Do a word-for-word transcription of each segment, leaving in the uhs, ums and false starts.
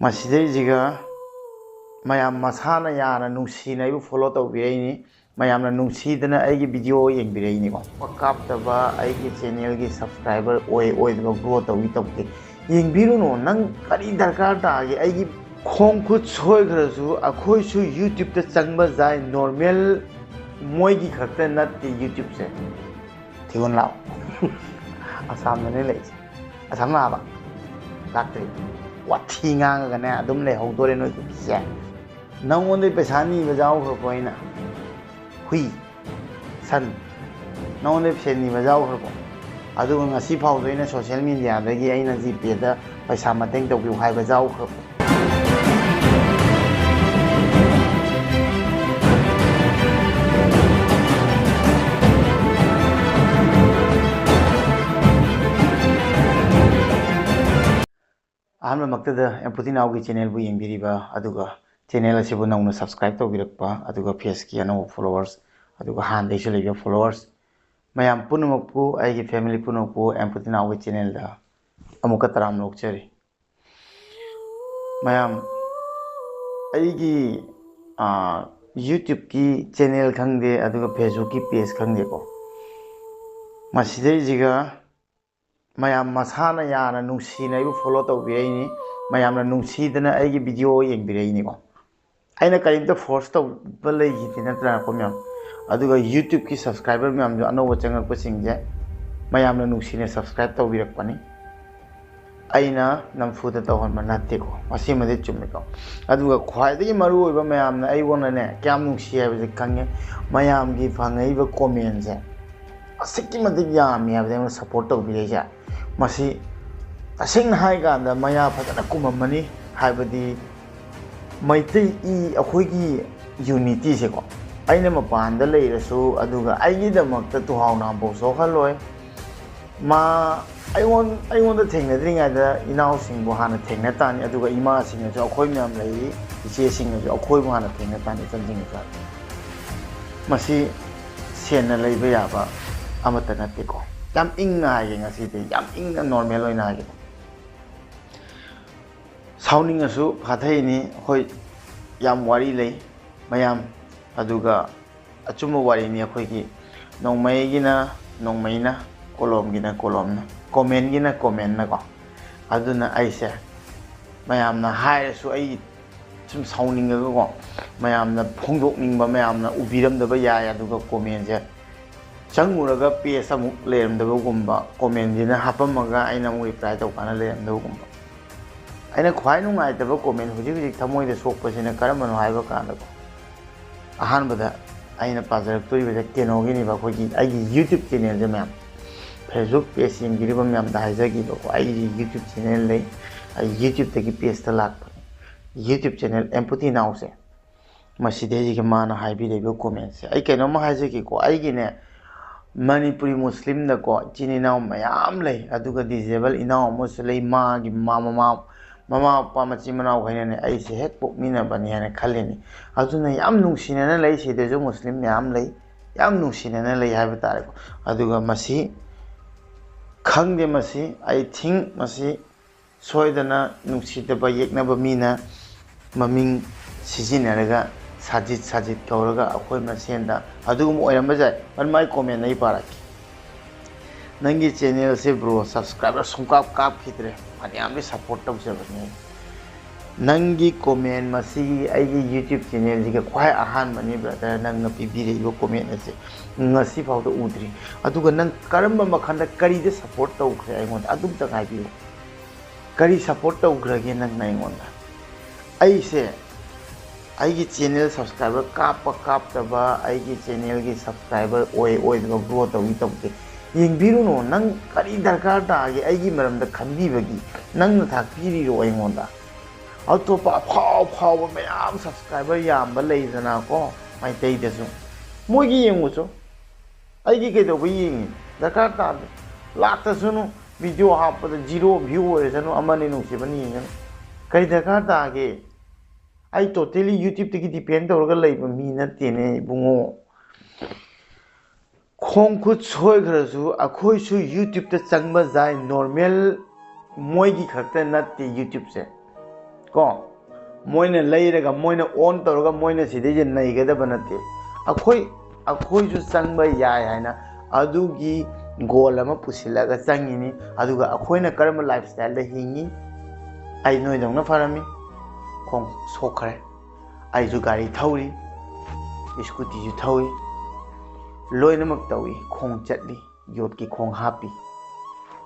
ꯃꯁꯤꯗꯩꯁꯤꯒ ꯃꯌꯥꯝ ꯃꯁꯥꯅ ꯌꯥꯅ ꯅꯨꯡꯁꯤꯅ ꯑꯩꯕꯨ ꯐꯣꯂꯣ ꯇꯧꯕꯤꯔꯛꯏꯅꯤ꯫ ꯃꯌꯥꯝꯅ ꯅꯨꯡꯁꯤꯗꯅ ꯑꯩꯒꯤ ꯚꯤꯗꯤꯑꯣ ꯌꯦꯡꯕꯤꯔꯛꯏꯅꯤꯀꯣ꯫ ꯀꯥꯞꯇꯕ ꯑꯩꯒꯤ ꯆꯦꯅꯦꯜꯒꯤ ꯁꯕꯁꯀ꯭ꯔꯥꯏꯕꯔ ꯑꯣꯏ ꯑꯣꯏꯗꯕ ꯒ꯭ꯔꯣ ꯇꯧꯏ ꯇꯧꯗꯦ ꯌꯦꯡꯕꯤꯔꯨꯅꯨ꯫ ꯅꯪ ꯀꯔꯤ ꯗꯔꯀꯥꯔ ꯇꯥꯒꯦ? ꯑꯩꯒꯤ ꯈꯣꯡ ꯈꯨꯠ ꯁꯣꯏꯈ꯭ꯔꯁꯨ ꯑꯩꯈꯣꯏꯁꯨ ꯌꯨꯇ꯭ꯌꯨꯕꯇ ꯆꯪꯕ ꯌꯥꯏ꯫ ꯅꯣꯔꯃꯦꯜ ꯃꯣꯏꯒꯤ ꯈꯛꯇ ꯅꯠꯇꯦ ꯌꯨꯇ꯭ꯌꯨꯕꯁꯦ꯫ ꯊꯤꯒꯨꯟ ꯂꯥꯛꯑꯣ꯫ ꯑꯁꯥꯝꯗꯅꯦ ꯂꯩꯁꯦ꯫ ꯑꯁꯥꯝ ꯂꯥꯛꯑꯕ? ꯂꯥꯛꯇ꯭ꯔꯤ꯫ ꯋꯥꯊꯤ ꯉꯥꯡꯉꯒꯅꯦ ꯑꯗꯨꯝ ꯂꯩꯍꯧꯗꯣꯔꯦ ꯅꯣꯏ ꯀꯨꯀꯤꯁꯦ꯫ ꯅꯪꯉꯣꯟꯗꯩ ꯄꯩꯁꯥ ꯅꯤꯕ ꯌꯥꯎꯈ꯭ꯔꯕꯣ ꯑꯩꯅ? ꯍꯨꯏ, ꯁꯟ, ꯅꯪꯉꯣꯟꯗꯩ ꯄꯩꯁꯥ ꯅꯤꯕ ꯌꯥꯎꯈ꯭ꯔꯕꯣ? ꯑꯗꯨꯒ ꯉꯁꯤ ꯐꯥꯎꯗ ꯑꯩꯅ ꯁꯣꯁꯤꯌꯦꯜ ꯃꯦꯗꯤꯌꯥꯗꯒꯤ ꯑꯩꯅ ꯖꯤꯄꯦꯗ ꯄꯩꯁꯥ ꯃꯇꯦꯡ ꯇꯧꯕꯤꯌꯨ ꯍꯥꯏꯕ ꯌꯥꯎꯈ꯭ꯔꯕꯣ? ꯑꯍꯥꯟꯕꯃꯛꯇꯗ ꯑꯦꯝꯄꯨꯇꯤ ꯅꯥꯎꯒꯤ ꯆꯦꯅꯦꯜꯕꯨ ꯌꯦꯡꯕꯤꯔꯤꯕ, ꯑꯗꯨꯒ ꯆꯦꯅꯦꯜ ꯑꯁꯤꯕꯨ ꯅꯧꯅ ꯁꯕꯁꯀ꯭ꯔꯥꯏꯕ ꯇꯧꯕꯤꯔꯛꯄ, ꯑꯗꯨꯒ ꯐꯦꯁꯀꯤ ꯑꯅꯧꯕ ꯐꯣꯂꯣꯋꯔꯁ, ꯑꯗꯨꯒ ꯍꯥꯟꯅꯗꯩꯁꯨ ꯂꯩꯕ ꯐꯣꯂꯣꯋꯔꯁ ꯃꯌꯥꯝ ꯄꯨꯝꯅꯃꯛꯄꯨ, ꯑꯩꯒꯤ ꯐꯦꯃꯤꯂꯤ ꯄꯨꯝꯅꯃꯛꯄꯨ ꯑꯦꯝꯄꯨꯇꯤ ꯅꯥꯎꯒꯤ ꯆꯦꯅꯦꯜꯗ ꯑꯃꯨꯛꯀ ꯇꯔꯥꯝꯅ ꯑꯣꯛꯆꯔꯤ꯫ ꯃꯌꯥꯝ, ꯑꯩꯒꯤ, ꯑꯥ, ꯌꯨꯇ꯭ꯌꯨꯕꯀꯤ ꯆꯦꯅꯦꯜ ꯈꯪꯗꯦ, ꯑꯗꯨꯒ ꯐꯦꯁꯕꯨꯛꯀꯤ ꯄꯦꯖ ꯈꯪꯗꯦꯀꯣ, ꯃꯁꯤꯗꯩꯁꯤꯒ ꯃꯌꯥꯝ ꯃꯁꯥꯅ ꯌꯥꯅ ꯅꯨꯡꯁꯤꯅ ꯑꯩꯕꯨ ꯐꯣꯂꯣ ꯇꯧꯕꯤꯔꯛꯏꯅꯤ꯫ ꯃꯌꯥꯝꯅ ꯅꯨꯡꯁꯤꯗꯅ ꯑꯩꯒꯤ ꯚꯤꯗꯤꯑꯣ ꯌꯦꯡꯕꯤꯔꯛꯏꯅꯤꯀꯣ꯫ ꯑꯩꯅ ꯀꯔꯤꯝꯇ ꯐꯣꯔꯁ ꯇꯧꯕ ꯂꯩꯈꯤꯗꯦ ꯅꯠꯇ꯭ꯔꯥ, ꯑꯩꯈꯣꯏ ꯃꯌꯥꯝ? ꯑꯗꯨꯒ ꯌꯨꯇ꯭ꯌꯨꯕꯀꯤ ꯁꯕꯁꯀ꯭ꯔꯥꯏꯕꯔ ꯃꯌꯥꯝꯁꯨ ꯑꯅꯧꯕ ꯆꯪꯉꯛꯄꯁꯤꯡꯁꯦ ꯃꯌꯥꯝꯅ ꯅꯨꯡꯁꯤꯅ ꯁꯕꯁꯀ꯭ꯔꯥꯏꯕ ꯇꯧꯕꯤꯔꯛꯄꯅꯤ꯫ ꯑꯩꯅ ꯅꯝꯐꯨꯗ ꯇꯧꯍꯟꯕ ꯅꯠꯇꯦꯀꯣ, ꯃꯁꯤꯃꯗꯤ ꯆꯨꯝꯃꯤꯀꯣ꯫ ꯑꯗꯨꯒ ꯈ꯭ꯋꯥꯏꯗꯒꯤ ꯃꯔꯨ ꯑꯣꯏꯕ, ꯃꯌꯥꯝꯅ ꯑꯩꯉꯣꯟꯗꯅꯦ ꯀꯌꯥꯝ ꯅꯨꯡꯁꯤ ꯍꯥꯏꯕꯁꯦ ꯈꯪꯉꯦ꯫ ꯃꯌꯥꯝꯒꯤ ꯐꯪꯉꯛꯏꯕ ꯀꯣꯃꯦꯟꯁꯦ ꯑꯁꯨꯛꯀꯤ ꯃꯇꯤꯛ ꯌꯥꯝꯃꯤ ꯍꯥꯏꯕꯗꯤ ꯑꯩꯉꯣꯟꯗ ꯁꯞꯄꯣꯔꯠ ꯇꯧꯕꯤꯔꯛꯏꯁꯦ꯫ ꯃꯁꯤ ꯇꯁꯦꯡꯅ ꯍꯥꯏꯀꯥꯟꯗ ꯃꯌꯥ ꯐꯖꯅ ꯀꯨꯝꯃꯝꯃꯅꯤ, ꯍꯥꯏꯕꯗꯤ ꯃꯩꯇꯩ ꯏ, ꯑꯩꯈꯣꯏꯒꯤ ꯌꯨꯅꯤꯇꯤꯁꯦꯀꯣ, ꯑꯩꯅ ꯃꯄꯥꯟꯗ ꯂꯩꯔꯁꯨ, ꯑꯗꯨꯒ ꯑꯩꯒꯤꯗꯃꯛꯇ ꯇꯨꯍꯥꯎ ꯅꯥꯝꯕꯣꯛ ꯁꯣꯛꯍꯜꯂꯣꯏ꯫ ꯃꯥ ꯑꯩꯉꯣꯟ-, ꯑꯩꯉꯣꯟꯗ ꯊꯦꯡꯅꯗ꯭ꯔꯤꯉꯩꯗ ꯏꯅꯥꯎꯁꯤꯡꯕꯨ ꯍꯥꯟꯅ ꯊꯦꯡꯅ ꯇꯥꯅꯤ, ꯑꯗꯨꯒ ꯏꯃꯥꯁꯤꯡꯅꯁꯨ, ꯑꯩꯈꯣꯏ ꯃꯌꯥꯝ ꯂꯩꯔꯤ, ꯏꯆꯦꯁꯤꯡꯅꯁꯨ ꯑꯩꯈꯣꯏꯕꯨ ꯍꯥꯟꯅ ꯊꯦꯡꯅ ꯇꯥꯅꯤ, ꯏꯆꯟꯁꯤꯡꯅꯁꯨ꯫ ꯃꯁꯤ ꯁꯦꯟꯅ ꯂꯩꯕ ꯌꯥꯕ ꯑꯃꯠꯇ ꯅꯠꯇꯦꯀꯣ꯫ ꯌꯥꯝ ꯏꯪꯅ ꯍꯥꯏꯒꯦ ꯉꯁꯤꯗꯤ, ꯌꯥꯝ ꯏꯪꯅ ꯅꯣꯔꯃꯦꯜ ꯑꯣꯏꯅ ꯍꯥꯏꯒꯦ꯫ ꯁꯥꯎꯅꯤꯡꯉꯁꯨ ꯐꯥꯊꯩꯅꯤ꯫ ꯑꯩꯈꯣꯏ ꯌꯥꯝ ꯋꯥꯔꯤ ꯂꯩ ꯃꯌꯥꯝ, ꯑꯗꯨꯒ ꯑꯆꯨꯝꯕ ꯋꯥꯔꯤꯅꯤ꯫ ꯑꯩꯈꯣꯏꯒꯤ ꯅꯣꯡꯃꯩꯒꯤꯅ ꯅꯣꯡꯃꯩꯅ, ꯀꯣꯂꯣꯝꯒꯤꯅ ꯀꯣꯂꯣꯝꯅ, ꯀꯣꯃꯦꯟꯒꯤꯅ ꯀꯣꯃꯦꯟꯅꯀꯣ꯫ ꯑꯗꯨꯅ ꯑꯩꯁꯦ ꯃꯌꯥꯝꯅ ꯍꯥꯏꯔꯁꯨ ꯑꯩ ꯁꯨꯝ ꯁꯥꯎꯅꯤꯡꯉꯒꯀꯣ, ꯃꯌꯥꯝꯅ ꯐꯣꯡꯗꯣꯛꯅꯤꯡꯕ, ꯃꯌꯥꯝꯅ ꯎꯕꯤꯔꯝꯗꯕ ꯌꯥꯏ꯫ ꯑꯗꯨꯒ ꯀꯣꯃꯦꯟꯁꯦ ꯆꯪꯉꯨꯔꯒ ꯄꯦꯖ ꯑꯃꯨꯛ ꯂꯩꯔꯝꯗꯕꯒꯨꯝꯕ, ꯀꯣꯃꯦꯟꯁꯤꯅ ꯍꯥꯞꯄꯝꯃꯒ ꯑꯩꯅ ꯑꯃꯨꯛ ꯔꯤꯄ꯭ꯂꯥꯏ ꯇꯧꯀꯥꯟꯗ ꯂꯩꯔꯝꯗꯕꯒꯨꯝꯕ꯫ ꯑꯩꯅ ꯈ꯭ꯋꯥꯏ ꯅꯨꯡꯉꯥꯏꯇꯕ ꯀꯣꯃꯦꯟ ꯍꯧꯖꯤꯛ ꯍꯧꯖꯤꯛ ꯊꯃꯣꯏꯗ ꯁꯣꯛꯄꯁꯤꯅ ꯀꯔꯝꯕꯅꯣ ꯍꯥꯏꯕ ꯀꯥꯟꯗꯀꯣ, ꯑꯍꯥꯟꯕꯗ ꯑꯩꯅ ꯄꯥꯖꯔꯛꯇꯣꯔꯤꯕꯁꯦ ꯀꯩꯅꯣꯒꯤꯅꯦꯕ, ꯑꯩꯈꯣꯏꯒꯤ ꯑꯩꯒꯤ ꯌꯨꯇ꯭ꯌꯨꯕ ꯆꯦꯅꯦꯜꯁꯦ ꯃꯌꯥꯝ, ꯐꯦꯁꯕꯨꯛ ꯄꯦꯖ ꯌꯦꯡꯕꯤꯔꯤꯕ ꯃꯌꯥꯝꯗ ꯍꯥꯏꯖꯒꯦꯕꯀꯣ, ꯑꯩꯒꯤ ꯌꯨꯇ꯭ꯌꯨꯕ ꯆꯦꯅꯦꯜ ꯂꯩ, ꯑꯩ ꯌꯨꯇ꯭ꯌꯨꯕꯇꯒꯤ ꯄꯦꯖꯇ ꯂꯥꯛꯄꯅꯦ꯫ ꯌꯨꯇ꯭ꯌꯨꯕ ꯆꯦꯅꯦꯜ ꯑꯦꯝꯄꯇꯤ ꯅꯥꯎꯁꯦ, ꯃꯁꯤꯗꯩꯁꯤꯒꯤ ꯃꯥꯅ ꯍꯥꯏꯕꯤꯔꯛꯏꯕ ꯀꯣꯃꯦꯟꯁꯦ꯫ ꯑꯩ ꯀꯩꯅꯣꯝꯃ ꯍꯥꯏꯖꯒꯦꯀꯣ, ꯑꯩꯒꯤꯅꯦ ꯃꯅꯤꯄꯨꯔꯤ ꯃꯨꯁꯂꯤꯝꯗꯀꯣ ꯏꯆꯤꯟ ꯏꯅꯥꯎ ꯃꯌꯥꯝ ꯂꯩ, ꯑꯗꯨꯒ ꯗꯤꯖꯦꯕꯜ ꯏꯅꯥꯎ ꯑꯃꯁꯨ ꯂꯩ꯫ ꯃꯥꯒꯤ ꯃꯃꯥ ꯃꯃꯥ ꯃꯃꯥ ꯃꯄꯥ ꯃꯆꯤꯟ ꯃꯅꯥꯎꯈꯩꯅꯅꯦ ꯑꯩꯁꯦ ꯍꯦꯛ ꯄꯣꯛꯃꯤꯟꯅꯕꯅꯤ ꯍꯥꯏꯅ ꯈꯜꯂꯤꯅꯤ꯫ ꯑꯗꯨꯅ ꯌꯥꯝ ꯅꯨꯡꯁꯤꯅꯅ ꯂꯩ꯫ ꯁꯤꯗꯁꯨ ꯃꯨꯁꯂꯤꯝ ꯃꯌꯥꯝ ꯂꯩ, ꯌꯥꯝ ꯅꯨꯡꯁꯤꯅꯅ ꯂꯩ ꯍꯥꯏꯕ ꯇꯥꯔꯦꯀꯣ꯫ ꯑꯗꯨꯒ ꯃꯁꯤ ꯈꯪꯗꯦ, ꯃꯁꯤ I think ꯃꯁꯤ ꯁꯣꯏꯗꯅ ꯅꯨꯡꯁꯤꯗꯕ ꯌꯦꯛꯅꯕ ꯃꯤꯅ ꯃꯃꯤꯡ ꯁꯤꯖꯤꯟꯅꯔꯒ ꯁꯥꯖꯤꯠ ꯁꯥꯖꯤꯠ ꯀꯧꯔꯒ ꯑꯩꯈꯣꯏ ꯃꯁꯦꯟꯗ ꯑꯗꯨꯒꯨꯝꯕ ꯑꯣꯏꯔꯝꯕ ꯌꯥꯏ꯫ ꯃꯔꯝ ꯑꯩ ꯀꯣꯃꯦꯟ ꯑꯩ ꯄꯥꯔꯛꯀꯦ꯫ "ꯅꯪꯒꯤ ꯆꯦꯅꯦꯜꯁꯦ ꯕ꯭ꯔꯣ ꯁꯕꯁꯀ꯭ꯔꯥꯏꯕꯔ ꯁꯨꯡꯀꯥꯞ ꯀꯥꯞꯈꯤꯗ꯭ꯔꯦ, ꯐꯅꯌꯥꯝꯗꯤ ꯁꯞꯄꯣꯔꯠ ꯇꯧꯖꯕꯅꯦ꯫ ꯅꯪꯒꯤ ꯀꯣꯃꯦꯟ ꯃꯁꯤꯒꯤ ꯑꯩꯒꯤ ꯌꯨꯇ꯭ꯌꯨꯕ ꯆꯦꯅꯦꯜꯁꯤꯒ ꯈ꯭ꯋꯥꯏ ꯑꯍꯥꯟꯕꯅꯤ ꯕ꯭ꯔꯗꯔ, ꯅꯪꯅ ꯄꯤꯕꯤꯔꯛꯏꯕ ꯀꯣꯃꯦꯟ ꯑꯁꯦ ꯉꯁꯤ ꯐꯥꯎꯗ ꯎꯗ꯭ꯔꯤ꯫ ꯑꯗꯨꯒ ꯅꯪ ꯀꯔꯝꯕ ꯃꯈꯜꯗ ꯀꯔꯤꯗ ꯁꯞꯄꯣꯔꯠ ꯇꯧꯈ꯭ꯔꯦ ꯑꯩꯉꯣꯟꯗ ꯑꯗꯨꯝꯇꯪ ꯍꯥꯏꯕꯤꯌꯨ꯫ ꯀꯔꯤ ꯁꯞꯄꯣꯔꯠ ꯇꯧꯈ꯭ꯔꯒꯦ ꯅꯪꯅ ꯑꯩꯉꯣꯟꯗ?" ꯑꯩꯁꯦ ꯑꯩꯒꯤ ꯆꯦꯅꯦꯜ ꯁꯕꯁꯀ꯭ꯔꯥꯏꯕꯔ ꯀꯥꯞꯄ ꯀꯥꯞꯇꯕ, ꯑꯩꯒꯤ ꯆꯦꯅꯦꯜꯒꯤ ꯁꯕꯁꯀ꯭ꯔꯥꯏꯕꯔ ꯑꯣꯏ ꯑꯣꯏꯗꯕ, ꯒ꯭ꯔꯣ ꯇꯧꯏ ꯇꯧꯗꯦ ꯌꯦꯡꯕꯤꯔꯨꯅꯨ꯫ ꯅꯪ ꯀꯔꯤ ꯗꯔꯀꯥꯔ ꯇꯥꯒꯦ ꯑꯩꯒꯤ ꯃꯔꯝꯗ ꯈꯟꯕꯤꯕꯒꯤ? ꯅꯪꯅ ꯊꯥꯛꯄꯤꯔꯤꯔꯣ ꯑꯩꯉꯣꯟꯗ? ꯑꯇꯣꯞꯄ ꯑꯐꯥꯎ ꯑꯐꯥꯎꯕ ꯃꯌꯥꯝ ꯁꯕꯁꯀ꯭ꯔꯥꯏꯕꯔ ꯌꯥꯝꯕ ꯂꯩꯗꯅꯀꯣ, ꯃꯩꯇꯩꯗꯁꯨ, ꯃꯣꯏꯒꯤ ꯌꯦꯡꯉꯨꯆꯣ꯫ ꯑꯩꯒꯤ ꯀꯩꯗꯧꯕ ꯌꯦꯡꯉꯤꯅꯣ? ꯗꯔꯀꯥꯔ ꯇꯥꯗꯦ꯫ ꯂꯥꯛꯇꯁꯅꯨ, ꯚꯤꯗꯤꯑꯣ ꯍꯥꯞꯄꯗ ꯖꯤꯔꯣ ꯚ꯭ꯌꯨ ꯑꯣꯏꯔꯁꯅꯨ, ꯑꯃꯅꯤ ꯅꯨꯡꯁꯤꯕꯅꯤ ꯌꯦꯡꯁꯅꯨ꯫ ꯀꯔꯤ ꯗꯔꯀꯥꯔ ꯇꯥꯒꯦ? ꯑꯩ ꯇꯣꯇꯦꯂꯤ ꯌꯨꯇ꯭ꯌꯨꯕꯇꯒꯤ ꯗꯤꯄꯦꯟ ꯇꯧꯔꯒ ꯂꯩꯕ ꯃꯤ ꯅꯠꯇꯦꯅꯦ ꯏꯕꯨꯡꯉꯣ꯫ ꯈꯣꯡ ꯈꯨꯠ ꯁꯣꯏꯈ꯭ꯔꯁꯨ ꯑꯩꯈꯣꯏꯁꯨ ꯌꯨꯇ꯭ꯌꯨꯕꯇ ꯆꯪꯕ ꯌꯥꯏ, ꯅꯣꯔꯃꯦꯜ ꯃꯣꯏꯒꯤ ꯈꯛꯇ ꯅꯠꯇꯦ ꯌꯨꯇ꯭ꯌꯨꯕꯁꯦ꯫ ꯀꯣ, ꯃꯣꯏꯅ ꯂꯩꯔꯒ, ꯃꯣꯏꯅ ꯑꯣꯟ ꯇꯧꯔꯒ, ꯃꯣꯏꯅ ꯁꯤꯗꯩꯁꯤꯗ ꯅꯩꯒꯗꯕ ꯅꯠꯇꯦ꯫ ꯑꯩꯈꯣꯏ, ꯑꯩꯈꯣꯏꯁꯨ ꯆꯪꯕ ꯌꯥꯏ ꯍꯥꯏꯅ ꯑꯗꯨꯒꯤ ꯒꯣꯜ ꯑꯃ ꯄꯨꯁꯤꯜꯂꯒ ꯆꯪꯉꯤꯅꯤ꯫ ꯑꯗꯨꯒ ꯑꯩꯈꯣꯏꯅ ꯀꯔꯝꯕ ꯂꯥꯏꯐ ꯁ꯭ꯇꯥꯏꯜꯗ ꯍꯤꯡꯉꯤ? ꯑꯩ ꯅꯣꯏꯗꯧꯅ ꯐꯔꯝꯃꯤ, ꯈꯣꯡ ꯁꯣꯛꯈ꯭ꯔꯦ꯫ ꯑꯩꯁꯨ ꯒꯥꯔꯤ ꯊꯧꯔꯤ, ꯁ꯭ꯀꯨꯇꯤꯁꯨ ꯊꯧꯏ, ꯂꯣꯏꯅꯃꯛ ꯇꯧꯏ, ꯈꯣꯡ ꯆꯠꯂꯤ, ꯌꯣꯠꯀꯤ ꯈꯣꯡ ꯍꯥꯞꯄꯤ꯫